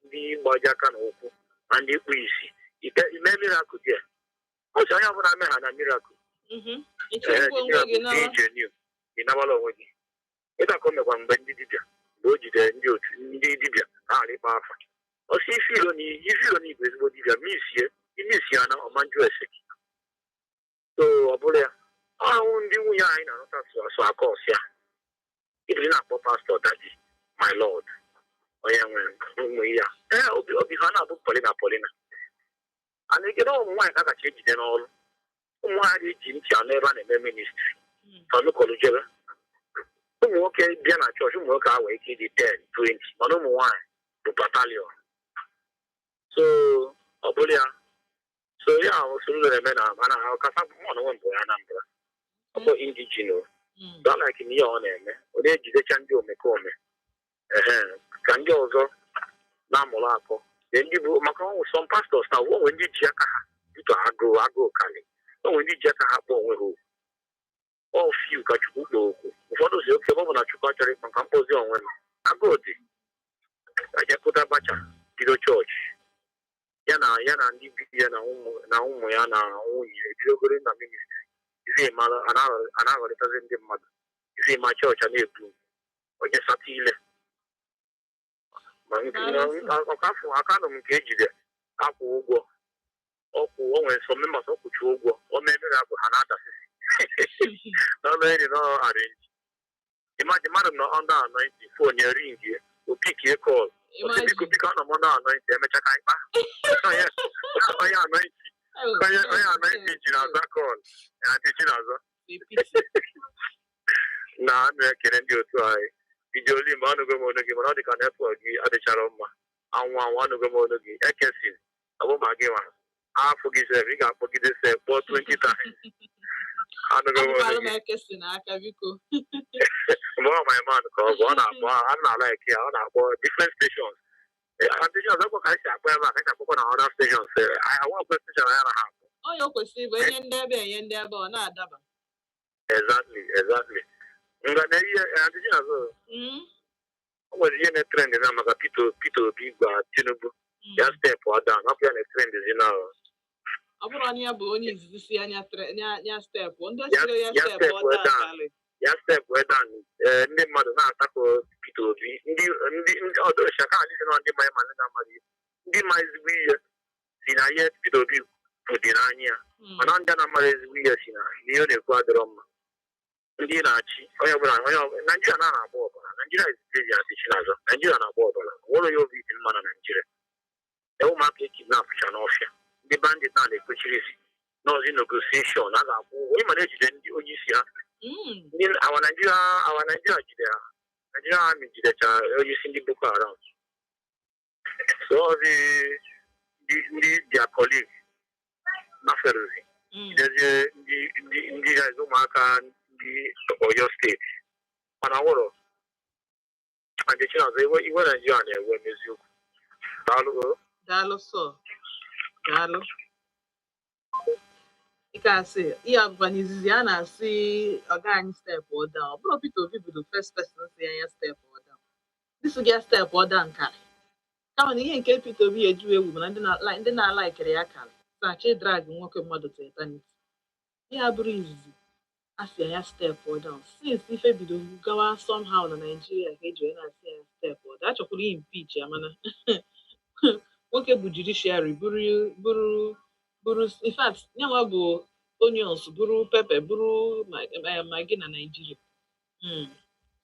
ndị gbaji aka na ụkwụ, ma ndị kpu isi ime miracle dị ọ sị onye ọbụla mee ha na miracle. Ịchịkwa onwe gị nawa. Ije ị nabala onwe gị ịta ka o mekwa mgbe ndị dibịa, mgbe o jidere ndị otu ndị dibịa ha ghara ịkpa afa, ọsị isi iro na isi iro na igwe ezigbo dibịa misie imisi ya na ọmanju ese gị. So ọ bụrụ ya ọhụ ndị nwunye anyị na-anụta sụ asụ aka ọsịa ibiri na-akpọ pastọ daddy, my lord, onye nwe ụmụ ya. Ee, obi obi ha na-abụ Paulina Paulina. A na-egede ụmụ nwaanyị ka a kacha ejide n'ọrụ. Ụmụ nwaanyị eji ntị anụ ebe a na-eme ministry fanụkọlụ jebe. Ụmụ nwoke bịa na chọọchị, ụmụ nwoke awa ike ịdị 10 20, mana ụmụ nwaanyị bụ battalion. So ọ bụrụ ya, so ya ahụ soro na-eme na mana kasa mụ na onwe m bụ ya Anambra, ọ bụ indigene. So I like ihe ọ na-eme, ọ na-ejidecha ndị omekome ehe ka ndị ọzọ na-amụrụ akọ. Ee, ndị bụ maka ọnwụ some pastors na onwe ndị ji aka ha buto agụụ agụụ kalị, onwe ndị ji aka ha kpọọ onwe ha okwu. Ọ few ka Chukwu kpọọ okwu. Ụfọdụ si oke ebe ọ bụ na Chukwu achọrọ ịkpa nka mkpọzi onwe m, agụụ dị ejekụta bacha bido chọọchị ya na ya na ndị bi ya na ụmụ na ụmụ ya na nwunye ebidogoro na ministry. Ife mara a na-aghọrịtazi ndị mmadụ, ife ma chọọchị a na-ebu onye sata ile ma ọkafụ aka nọ m nke ejide akwụ ụgwọ ọkwụ. O nwere sọ members ọkwụchi ụgwọ o mee miracle ha na-adasịsị n'ọnụ eri nọ arrange. Imagine mmadụ nọ under anointing, phone ya ring, o pickie call, o sị, "Biko, biko, anọ m under anointing, emecha ka anyị kpa." Onye anointing, onye anointing ji na-aza call Aunty Chinazọ na anụ ekele ndị otu anyị bido oli mgbe anụgo m olu gị, mana ọ dị ka network gị adịchara mma. Anwụ anwụ, anụgo m olu gị ekesi ọ bụ ma gị nwa afọ gị sef, ị ga-akpọgide sef kpọọ 20 times. Anụgo m olu Akwụkwalụ m gị. Ekesi n'aka, biko. Mgbe ọ my man ka ọ bụ ọ na-akpọ, a na-alike ya, ọ na-akpọ different stations. Aunty Chinazọ, ọkwa ka anyị si akpọ ebe a ka anyị si akpọkwa na other stations. Awakwe station ya na ha akpọ. Onye o kwesịrị ịbụ enye ndị ebe, enye ndị ebe, ọ na-adaba. Exactly. Nga na ihe adịghị azụ. O nwere ihe na-etrend na maka Peter Obi gwa Tinubu ya step down, hapụ ya na-etrend zi na. Ọ bụrụ na ya bụ onye izizi si anya nya step ndị Ya siri ya ya step step ọ down. dakalị. Ya step down. Ee, ndị mmadụ na-atakọ Peter Obi, ndị ọdọcha ka adịghị na ndị ma ma ndị na-amaghị ihe. Ndị ma ezigbo ihe si na ihe Peter Obi bụ dị n'anya ya, mana ndị na-amaghị ezigbo ihe si na ihe ọ na-ekwu adịrọ mma. Ndị na-achị onye ọbụla, onye ọbụla Naijiria na-agba ọbara. Naijiria is crazy as Chinazọ. Naijiria na-agba ọbara. Nwere onye obi dị mma na Naijiria. Ụmụaka ekidnapụcha n'ọfịa, ndị bandit na na-ekpochirisi nọọsụ negotiation a ga-akwụ ụgwọ ịma na-ejide ndị onye isi ha. Ndị awa Naijiria, awa Naijiria jide ha, Naijiria army jidechara onye isi ndị Boko Haram. So ọzi ndị their colleague naferozi jidezie ndị guys, ụmụaka ndị Oyo Steeti, mana nwụrụ ndị Chinazọ. Iwe Naijiria na-ewe n'eziokwu. Daalụ o. Daalụ sọ, daalụ. Ike asị ihe abụkwa n'izizi a na-asị ọga anyị step down. Ọ bụrụ Peter Obi bụ the first person si anya step down, ndị si gị step down karị, kama na ihe nke Peter Obi eju ewu bụ na ndị na-alaikiri ya karị sachi drag nwoke mmadụ to eternity. Ihe abụrụ izizi a sị ya step down since ife bido gawa somehow na Nigeria ka eji wee na-asị ya step down. Achọkwara impeach ya, mana nwoke bụ judiciary bụrụ in fact nyanwa bụ onions, bụrụ pepper, bụrụ Maggi na Nigeria.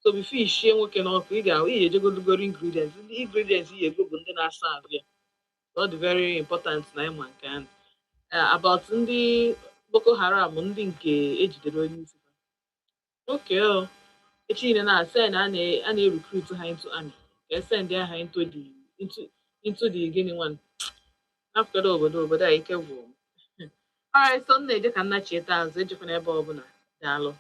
So before ishie nwoke n'ọkụ, ị ga-ejegodugoro ingredients. Ndị ingredients ị ga-ego bụ ndị na-asa ahụ ya. Ọ dị very important na ịma nke ahụ. About ndị Boko Haram, ndị nke ejidere onye isi ha, okay, o echi niile na-asị na a na-recruit ha into army, ka esend ha into the gịnị one napụtara obodo a. Ike gwụrụ m. Alright, so m na-eje ka nna chieta azụ ejekwana ebe ọbụla. Daalụ.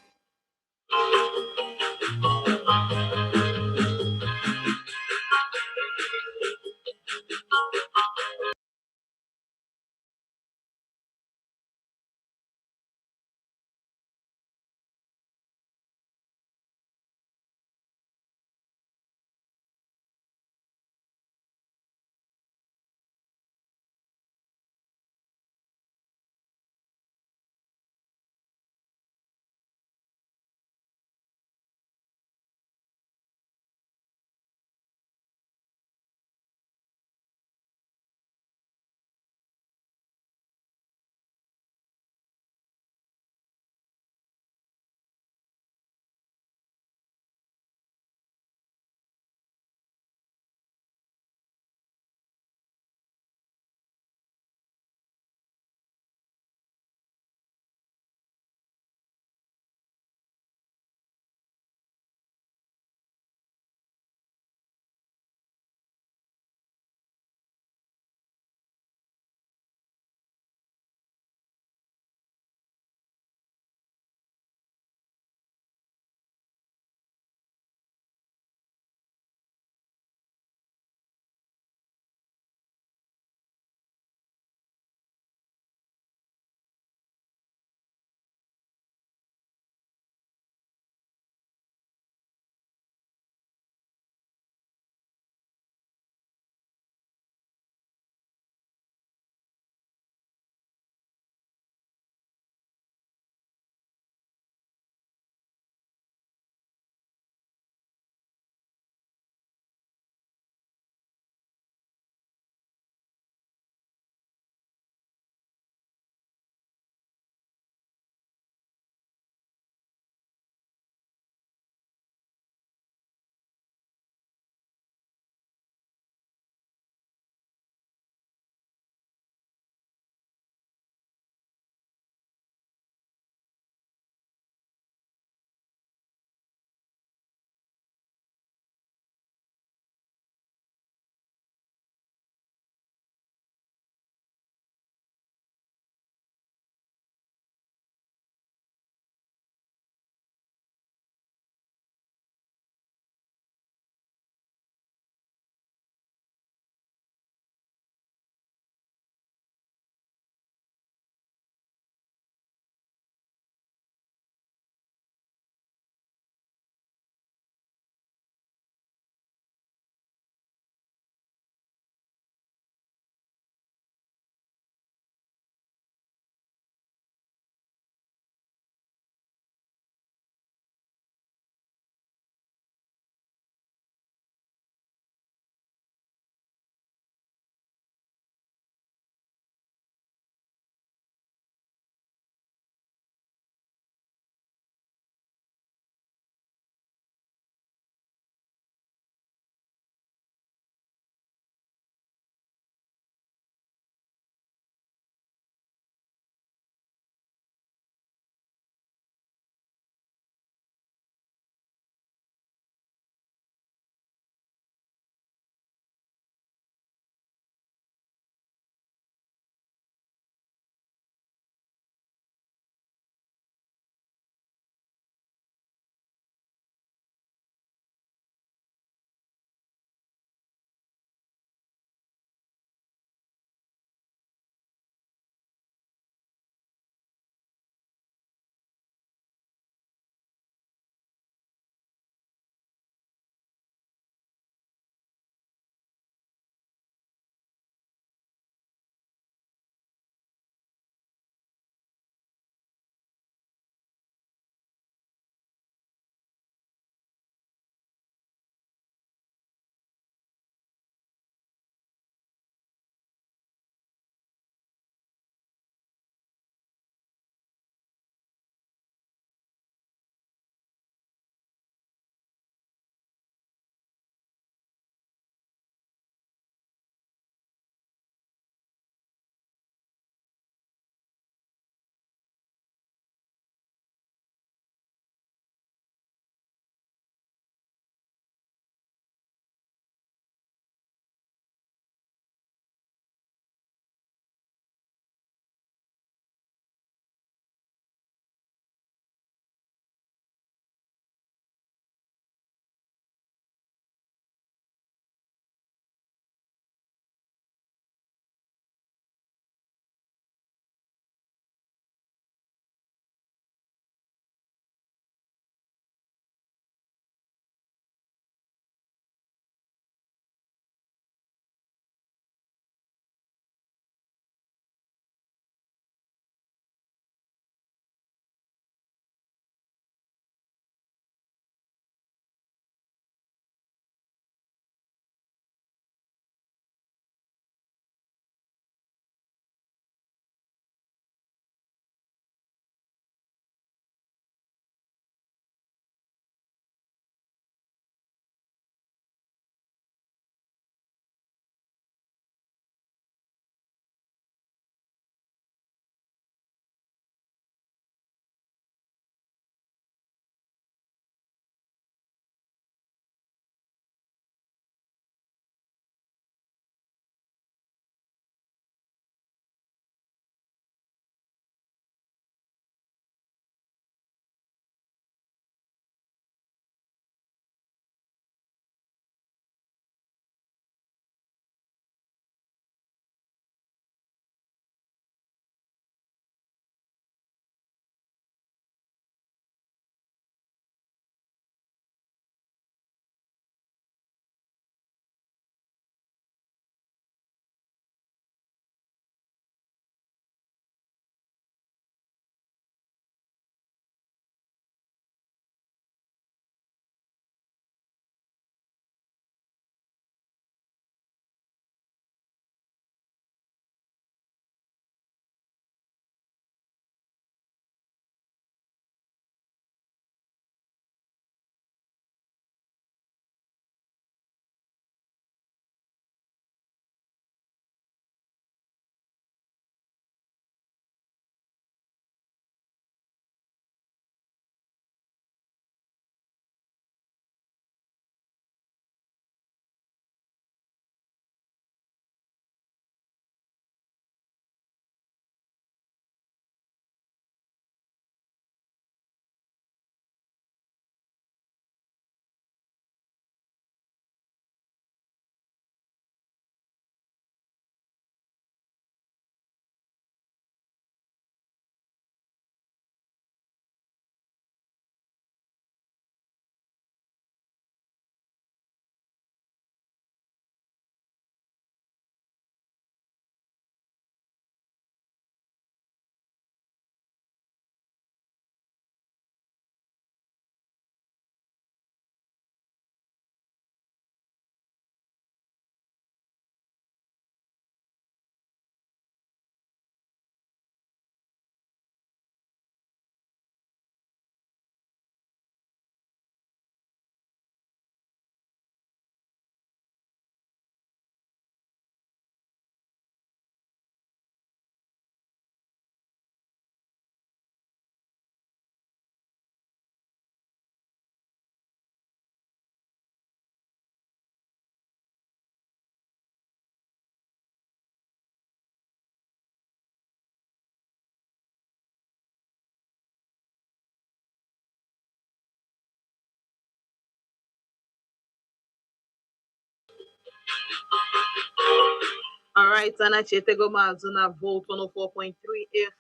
Alright, anachetego m azụ na Volt 104.3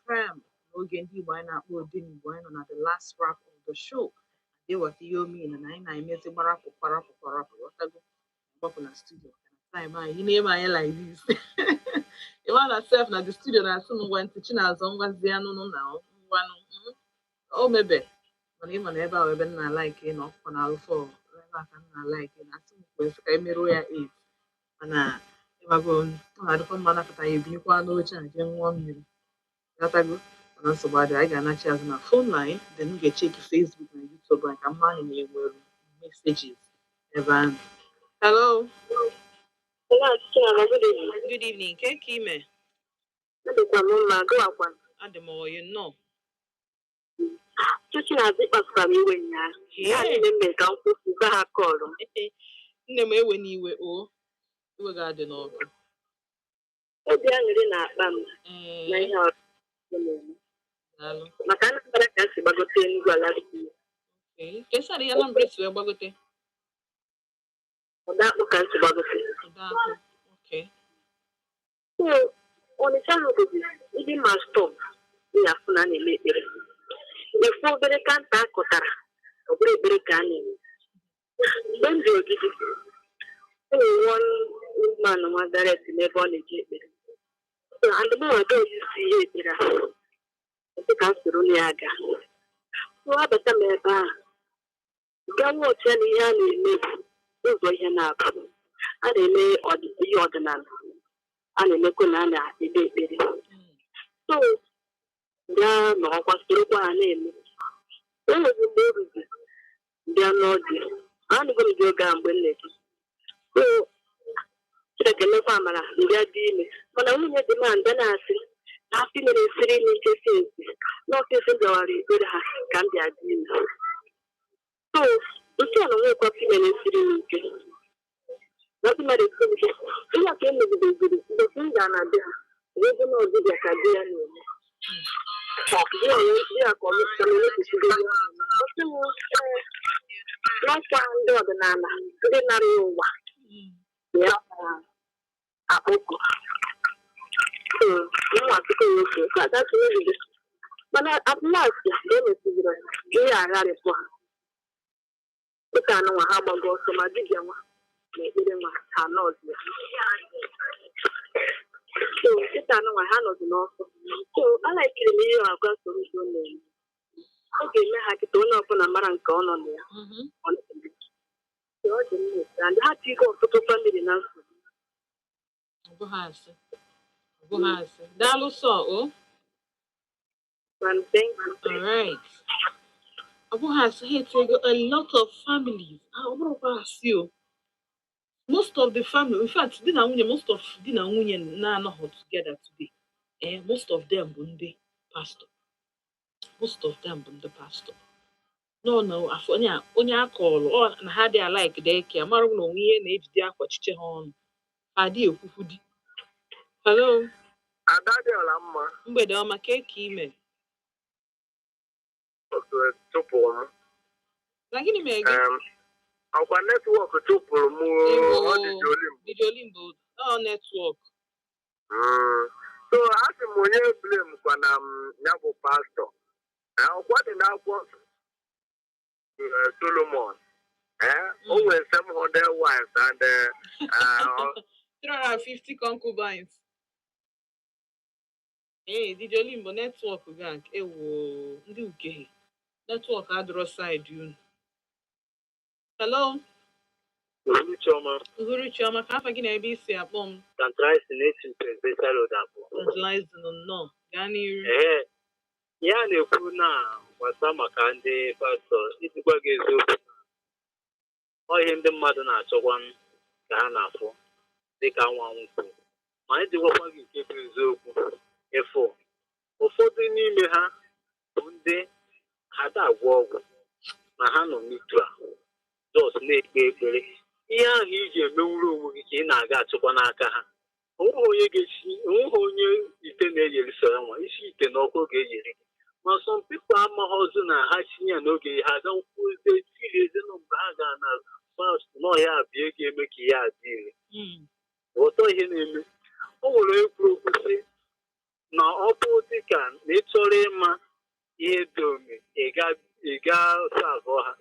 FM n'oge ndị Igbo anyị na-akpọ Odenigbo. Anyị nọ na the last wrap of the show. Dịwata ihe omena na anyị na-emezi gbarapụ kwarapụ kwarapụ, ghọtago, gbapụ na studio time anyị ị na-eme anyị like this. Ịma na sef na the studio na-asị m, ngwa ntị Chinazọ, ngwazi anụnụ na ngwanụ o mebe, mana ịma na ebe ahụ ebe m na-alike ịnọ ọkụkọ na alụfọ ebe a ka m na-alike na asị m kwesị ka emeruo ya 8, mana ịmago ọ na-adịkwa mma napụta ya ebinyekwa n'oche a jee ṅụọ mmiri, ghọtago. Mana nsogbu adịghị, anyị ga-anachi azụ na phone line, then m ga-echeki Facebook na YouTube anyị ka mma anyị na-enwere messages ebe ahụ. Hello. Hello, Chinaba, good evening. Good evening. Ke ka ime? Adịkwa m mma, gụwakwa. Adị m oyi, nnọọ. Chinazụ, ịkpasụkwa m iwe ụnyaahụ. Ya niile m mere ka m kwụsị gwa ha kọọlụ m. Nne m, ewe n'iwe o, iwe ga-adị n'ọkụ. Obi aṅụrị na-akpa m na ihe ọ na-eme. Daalụ. Maka Anambra ka m si gbagote Enugu ala dị. Okay. Kesara ya Anambra si wee gbagote? Ọdakpụ ka m si gbagote. Ọdakpụ. Okay. So, Ọnịcha ahụ bụzi ndị ma stop na-afụ na a na-eme ekpere. Efu obere counter a kụtara, ọ bụrụ ekpere ka a na-eme. Mgbe m dị Ogidi, e nwere one woman nwa direct n'ebe ọ na-eje ekpere. So, and mụ nwa used to ihe ekpere a. Dị ka m soro na ya aga. So, abata m ebe ahụ. Gaa watch ya na ihe a na-eme bụ ụzọ ihe na-abụ. A na-eme ihe ọdịnala. A na-emekwa na a na-ekpe ekpere. So, bịa nọrọkwa sorokwa ha na-eme. E nwezi mgbe o ruzi bịa n'ọdị. Anụgo m dị oge a mgbe m na-eto. So, Chineke mekwa amara mbịa dị ime. Mana nwunye dị m a mbịa na-asị na afọ ime na-esiri m ike since n'ọfịs m bịawara ekpere ha ka m bịa dị ime. So, nke a na nwekwa afọ ime na-esiri m ike. Na afọ ime na-esiri m ike. Ihe a ka e megideziri mgbe m gara na be ha wee bụ na ọdịbịa ka di ya na-eme. Di ya di ya ka ọ ka m emepụsigo ihe ọ na-eme. Ọ sị m ee, n'ọkwa ndị ọdịnala ndị nara ya ụwa ya akpọku. So, mwa tupu ya ofe, so that's megide. Mana at last, ka e mesiziri ihe agharịpụ ha. Dịka anụnwa ha gbago ọsọ ma dibịa nwa na ekpere nwa ha nọzi ya. So, dịka anụnwa ha nọzi n'ọsọ. So, alaikiri m ihe agwa Soludo na-eme. Ọ ga-eme ha kịta onye ọbụla mara nke ọ nọ na ya. Ọ na-eme. So, ọ dị mma otu and ha tigo ọtụtụ family na nsogbu. Ọ bụghị asị. Ọ bụghị asị. Daalụ sọ o. And thank you. All right. Ọ bụghị asị, ha etinyego a lot of families. Ah, ọ bụrụkwa asị o. Most of the family, in fact, di na nwunye, most of di na nwunye na-anọghị together today. Most of them bụ ndị pastor. Most of them bụ ndị pastor. No, afọ onye onye akọlụ ọ na ha dị alike dị eke amara m na onwe ihe na-ejide akwachiche ha ọnụ. Ha adịghị ekwukwu di. Hello, Ada dị ọla mma. Mgbede ọma, ka eke ime. Otu tụpụrụ m. Na gịnị mere gị? Ọkwa network tụpụrụ m. Ewo. Ọ dị olimbo. Bido olimbo, ọ network. So asị m onye blame kwa na m ya bụ pastọ. Ọkwa dị n'akwụkwọ nsọ, Solomon. O nwere 700 wives and 350 concubines. Ee, DJ Olimbo, network ga ewo ndị ukehe. Network adịrọ side unu. Hello, Chioma. Uhuruchi ọma, ka afa gị na ebe isi akpọ m? Tantalizing na-esi Presidential Road abụọ. Tantalizing, nnọọ. Gaa n'iru. Ee, ya na-ekwu na gbasa maka ndị pastọ, iji gwa gị eziokwu, ọ ihe ndị mmadụ na-achọkwa ka ha na-afụ dịka anwụ anwụ kwuru, ma iji gwakwa gị nke bụ eziokwu, ịfụ ụfọdụ n'ime ha bụ ndị ha da agwọ ọgwụ ma ha nọ n'otu a just na-ekpe ekpere. Ihe ahụ iji emenwuru onwe gị ka ị na-aga achụkwa n'aka ha. Onweghị onye ga-esi, onweghị onye ite na-eyeri so ya nwa isi ite n'ọkụ ga-eyeri gị. Ma some people amaghọzi na ha tinye ya n'oge ha gakwuzie tiri ezinụ mgbe ha ga na fast n'ọhịa abịa ga-eme ka ihe adị ire. Ghọta ihe na-eme. O nwere Ọ bụ dịka na ị chọrọ ịma ihe dị ome, ị ga serve ha.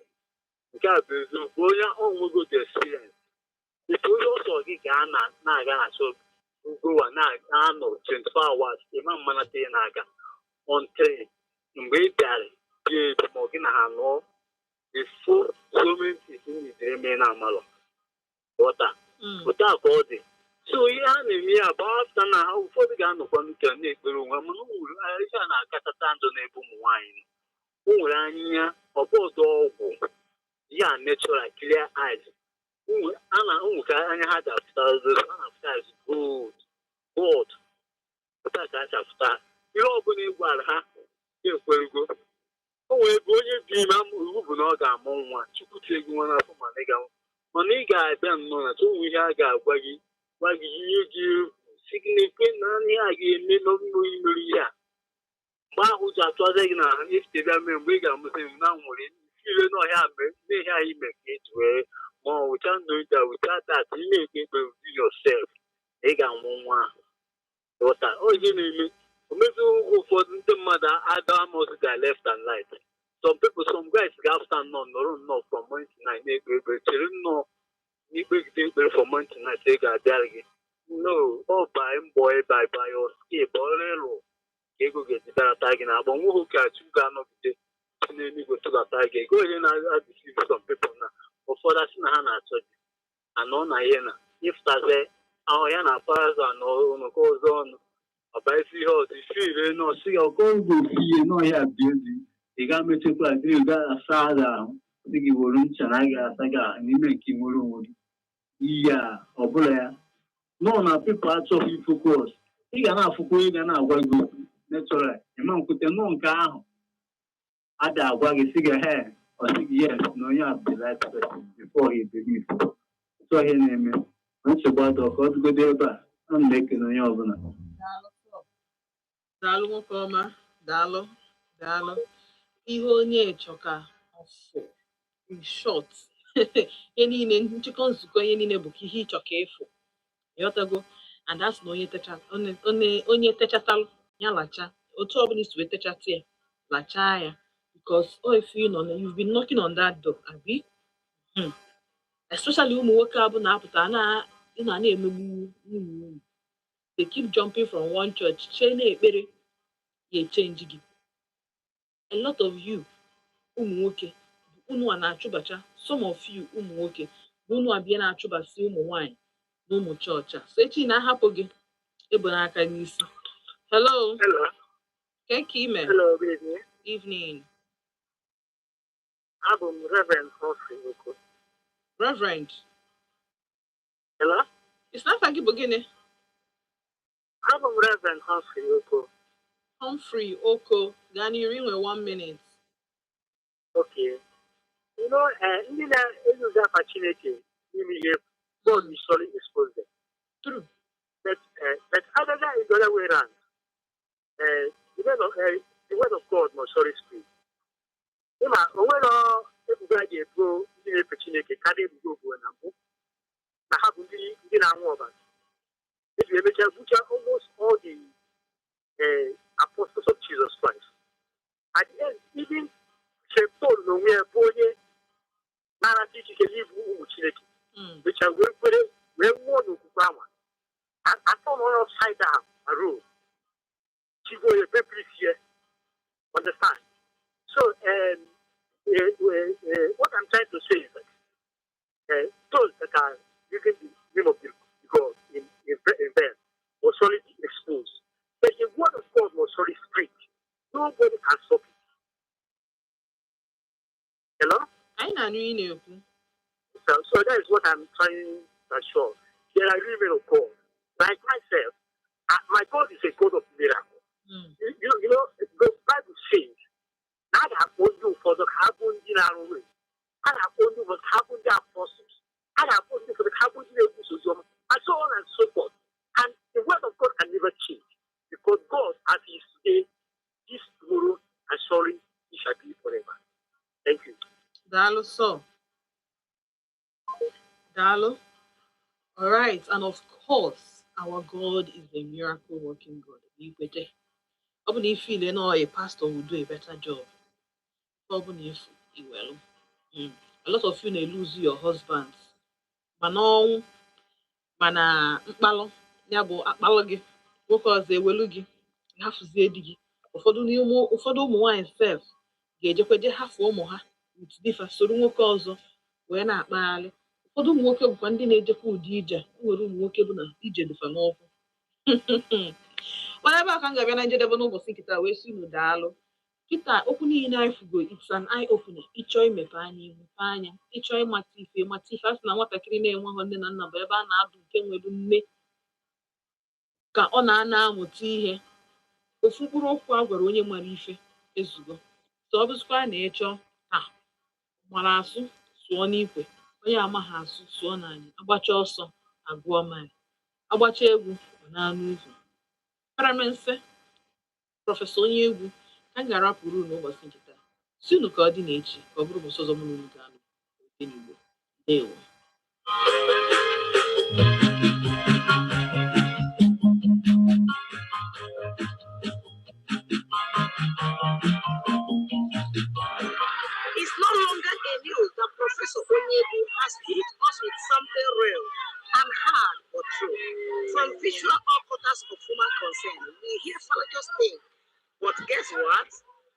Nke a bụ eziokwu. Onye onwego the experience, ife onye ọsọ gị ga na-aga na chọọchị ugowa na-anọ 24 hours, ịma mmanata ị na-aga until mgbe ị bịara bịa ebi ma ọ gị na ha nụọ ifo so many things ị eme na amalọ ghọta. Otu a ka ọ dị. So ihe a na-eme ya bụ after na ha ụfọdụ ga-anọkwa n'ụka na-ekpere onwe ha, mana o nwere ihe a na-akachata ndụ n'ebe ụmụ nwaanyị nọ. O nwere anya ọbọdụ ọgwụ ya, natural clear eyes. A na ụmụ ka anya ha ji afụta, a na-afụta as gold gold. Otu a ka ha si afụta ihe ọbụla ị gwara ha ekwerego. O nwere ebe onye dị ime iwu bụ na ọ ga-amụ nwa. Chukwu tie gị nwa n'afọ, mana ị ga mana ị ga-abịa nnọọ na ụmụ ihe a ga-agwa gị, gwa gị ihe gị egwu, si gị na-ekwe na ihe a ga-eme n'ọmụmụ imere ihe a. Mgbe ahụ ụjọ atụọzie gị na ifite bịa mee mgbe ị ga-amụsị m na nwere ire n'ọhịa mee n'ihe anyị mee ka eji wee ma ọ without knowing that, without that, ị na-ekpe ekpere within yourself, ị ga-amụ nwa ahụ. Ghọta ọ ihe na-eme omezi. Oge ụfọdụ ndị mmadụ ada amụsị their left and right. Some people, some guys ga-afta nnọọ nọrọ nnọọ from morning to night na-ekpe ekpere, chere nnọọ n'ikpegide ekpere from morning to night, ị ga-abịara gị no ọ by mbọ by your skill bụ ọrụ ịlụ ka ego ga-eji bịarata gị na agba nwoke ka Chukwu ga-anọgide si n'eluigwe tụbata gị ego. Onye na-adeceive some people na ụfọdụ asị na ha na-achọ gị anọ na ihe na ịfụtazi ahụ ya na azụ anọ ọnụkọ ọzọ ọnụ ọba isi ihe ọzọ isi ire nọọsụ ya ọkọ oge ofu ihe n'ọhịa bụ ezi. Ị ga mechekwa gị, ị ga-asa gị ahụ, sị gị were ncha na a ga-asa gị ahụ n'ime nke ị nwere onwe gị iyi a ọbụla ya nọ na people achọghị focus. Ị ga na-afụkwa onye ga na-agwa gị okwu natural, ịma nkwute nọ nke ahụ a ga-agwa gị, sị gị he, ọ sị gị yes, na onye a bụ the right person before he believe. So ihe na-eme nsogbu adọ ka ọ dịgodo ebe a. Ana m ekene onye ọbụla. Daalụ, nwoke ọma, daalụ, daalụ. Ihe onye chọka ọfụ, in short, ihe niile nchịkọ nzukọ, ihe niile bụ ka ihe ịchọ ka ịfụ, ịghọtago? And that's na onye techa onye techatalụ ya lacha. Otu ọbụla isi wee techata ya, lachaa ya, because oh, if you nọ na you've been knocking on that door, abi? Especially ụmụ nwoke abụ na-apụta na ị na na-emegbu nwunye unu. They keep jumping from one church, chee na-ekpere ya echange gị. A lot of you ụmụ nwoke, unu a na-achụbacha, some of you ụmụ nwoke bụ unu abịa na-achụbasị ụmụ nwanyị na ụmụ chọọchị a. So echi na-ahapụ gị ebu n'aka n'isi. Hello. Hello. Ke ka ime? Hello, good evening. Evening. Abụ m Reverend Humphrey Oko. Reverend. Hello? Isi n'afa gị bụ gịnị? Abụ m Reverend Humphrey Oko. Humphrey Oko, gaa n'iru, inwe one minute. Okay. Ndị na-ezuzi afa Chineke n'ime ihe, God will surely expose them. True. But other than the other way around, the word of God must surely speak. Ịma o nwere ebubo a ga-ebu ndị na-efe Chineke karịa ebubo obuo na mbụ na ha bụ ndị na-anwụ ọbara. Eji emechaa gbuchaa almost all the apostles of Jesus Christ. At the end, even St. Paul n'onwe ya bụ onye na-anata ikike n'ịbụ ụmụ Chineke mechaa wee kwere wee nwụọ n'okwukwe anwa atọ nọ upside down na Rome, chigbuo ya, bepụ isi ya. Understand? So what I'm trying to say is that those that are using the name of the God in vain will surely be exposed. But the word of God must surely speak. Nobody can stop it. Hello? Anyị na-anụ ị na-ekwu. So that is what I'm trying to assure. There are real men of God. Like myself, my God is a God of miracle. The Bible says, na a ga-akpọ ndị ụfọdụ ka ha bụ ndị na-arụ ọrụ, a ga-akpọ ndị ụfọdụ ka ha bụ ndị apostles, a ga-akpọ ndị ụfọdụ ka ha bụ ndị na-ekwusa ozi ọma, and so on and so forth. And the word of God can never change because God, as He is today, this tomorrow, and surely He shall be forever. Thank you. Daalụ sọ. Daalụ. All right, and of course, our God is a miracle working God. Ikwete. Ọ bụ na ifile na a pastor will do a better job. Ọ bụ na ifu iwelu. A lot of you na-lose your husbands, mana ọnwụ, mana mkpalụ ya bụ akpalụ gị, nwoke ọzọ ewelu gị, hafụzie di gị. Ụfọdụ n'ime ụfọdụ ụmụ nwaanyị sef ga-ejekwa je hafụ ụmụ ha with di fa, soro nwoke ọzọ wee na-akpagharị. Ụfọdụ ụmụ nwoke bụkwa ndị na-ejekwa ụdị ije a. O nwere ụmụ nwoke bụ na ije dịfa n'ụkwụ. Mana ebe a ka m ga-abịa na njedebe n'ụbọchị nke taa, wee sị unu daalụ. Kịta okwu niile anyị fugo, it's an eye opener. Ịchọọ imepe anya, imepe anya. Ịchọọ ịmata ife, ịmata ife. A sị na nwatakịrị na-enweghị nne na nna bụ ebe a na-adụ nke nwere nne ka ọ na-ana amụta ihe. Ofu mkpụrụ okwu a gwara onye mara ife ezugo. So ọ bụzikwa na ịchọọ ha mara asụ, sụọ n'ikwe. Onye amaghị asụ, sụọ n'anyị. Agbacha ọsọ agụọ mile, agbacha egwu ọ na-anụ ụzọ. Paramense Professor Onye Egwu ka m ga-arapụrụ unu n'ụbọchị nke taa. Si unu ka ọ dị n'echi, ka ọ bụrụ ụbọchị ọzọ mụ na unu ga-anọ n'Igbo. Ndewo. It's no longer a news that Professor Onyebu has hit us with something real and hard but true. From visual all quarters of human concern, we hear fallacious things. But guess what?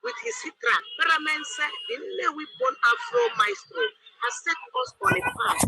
With his hit track, Paramense, the Nnewi born Afro maestro, has set us on a path.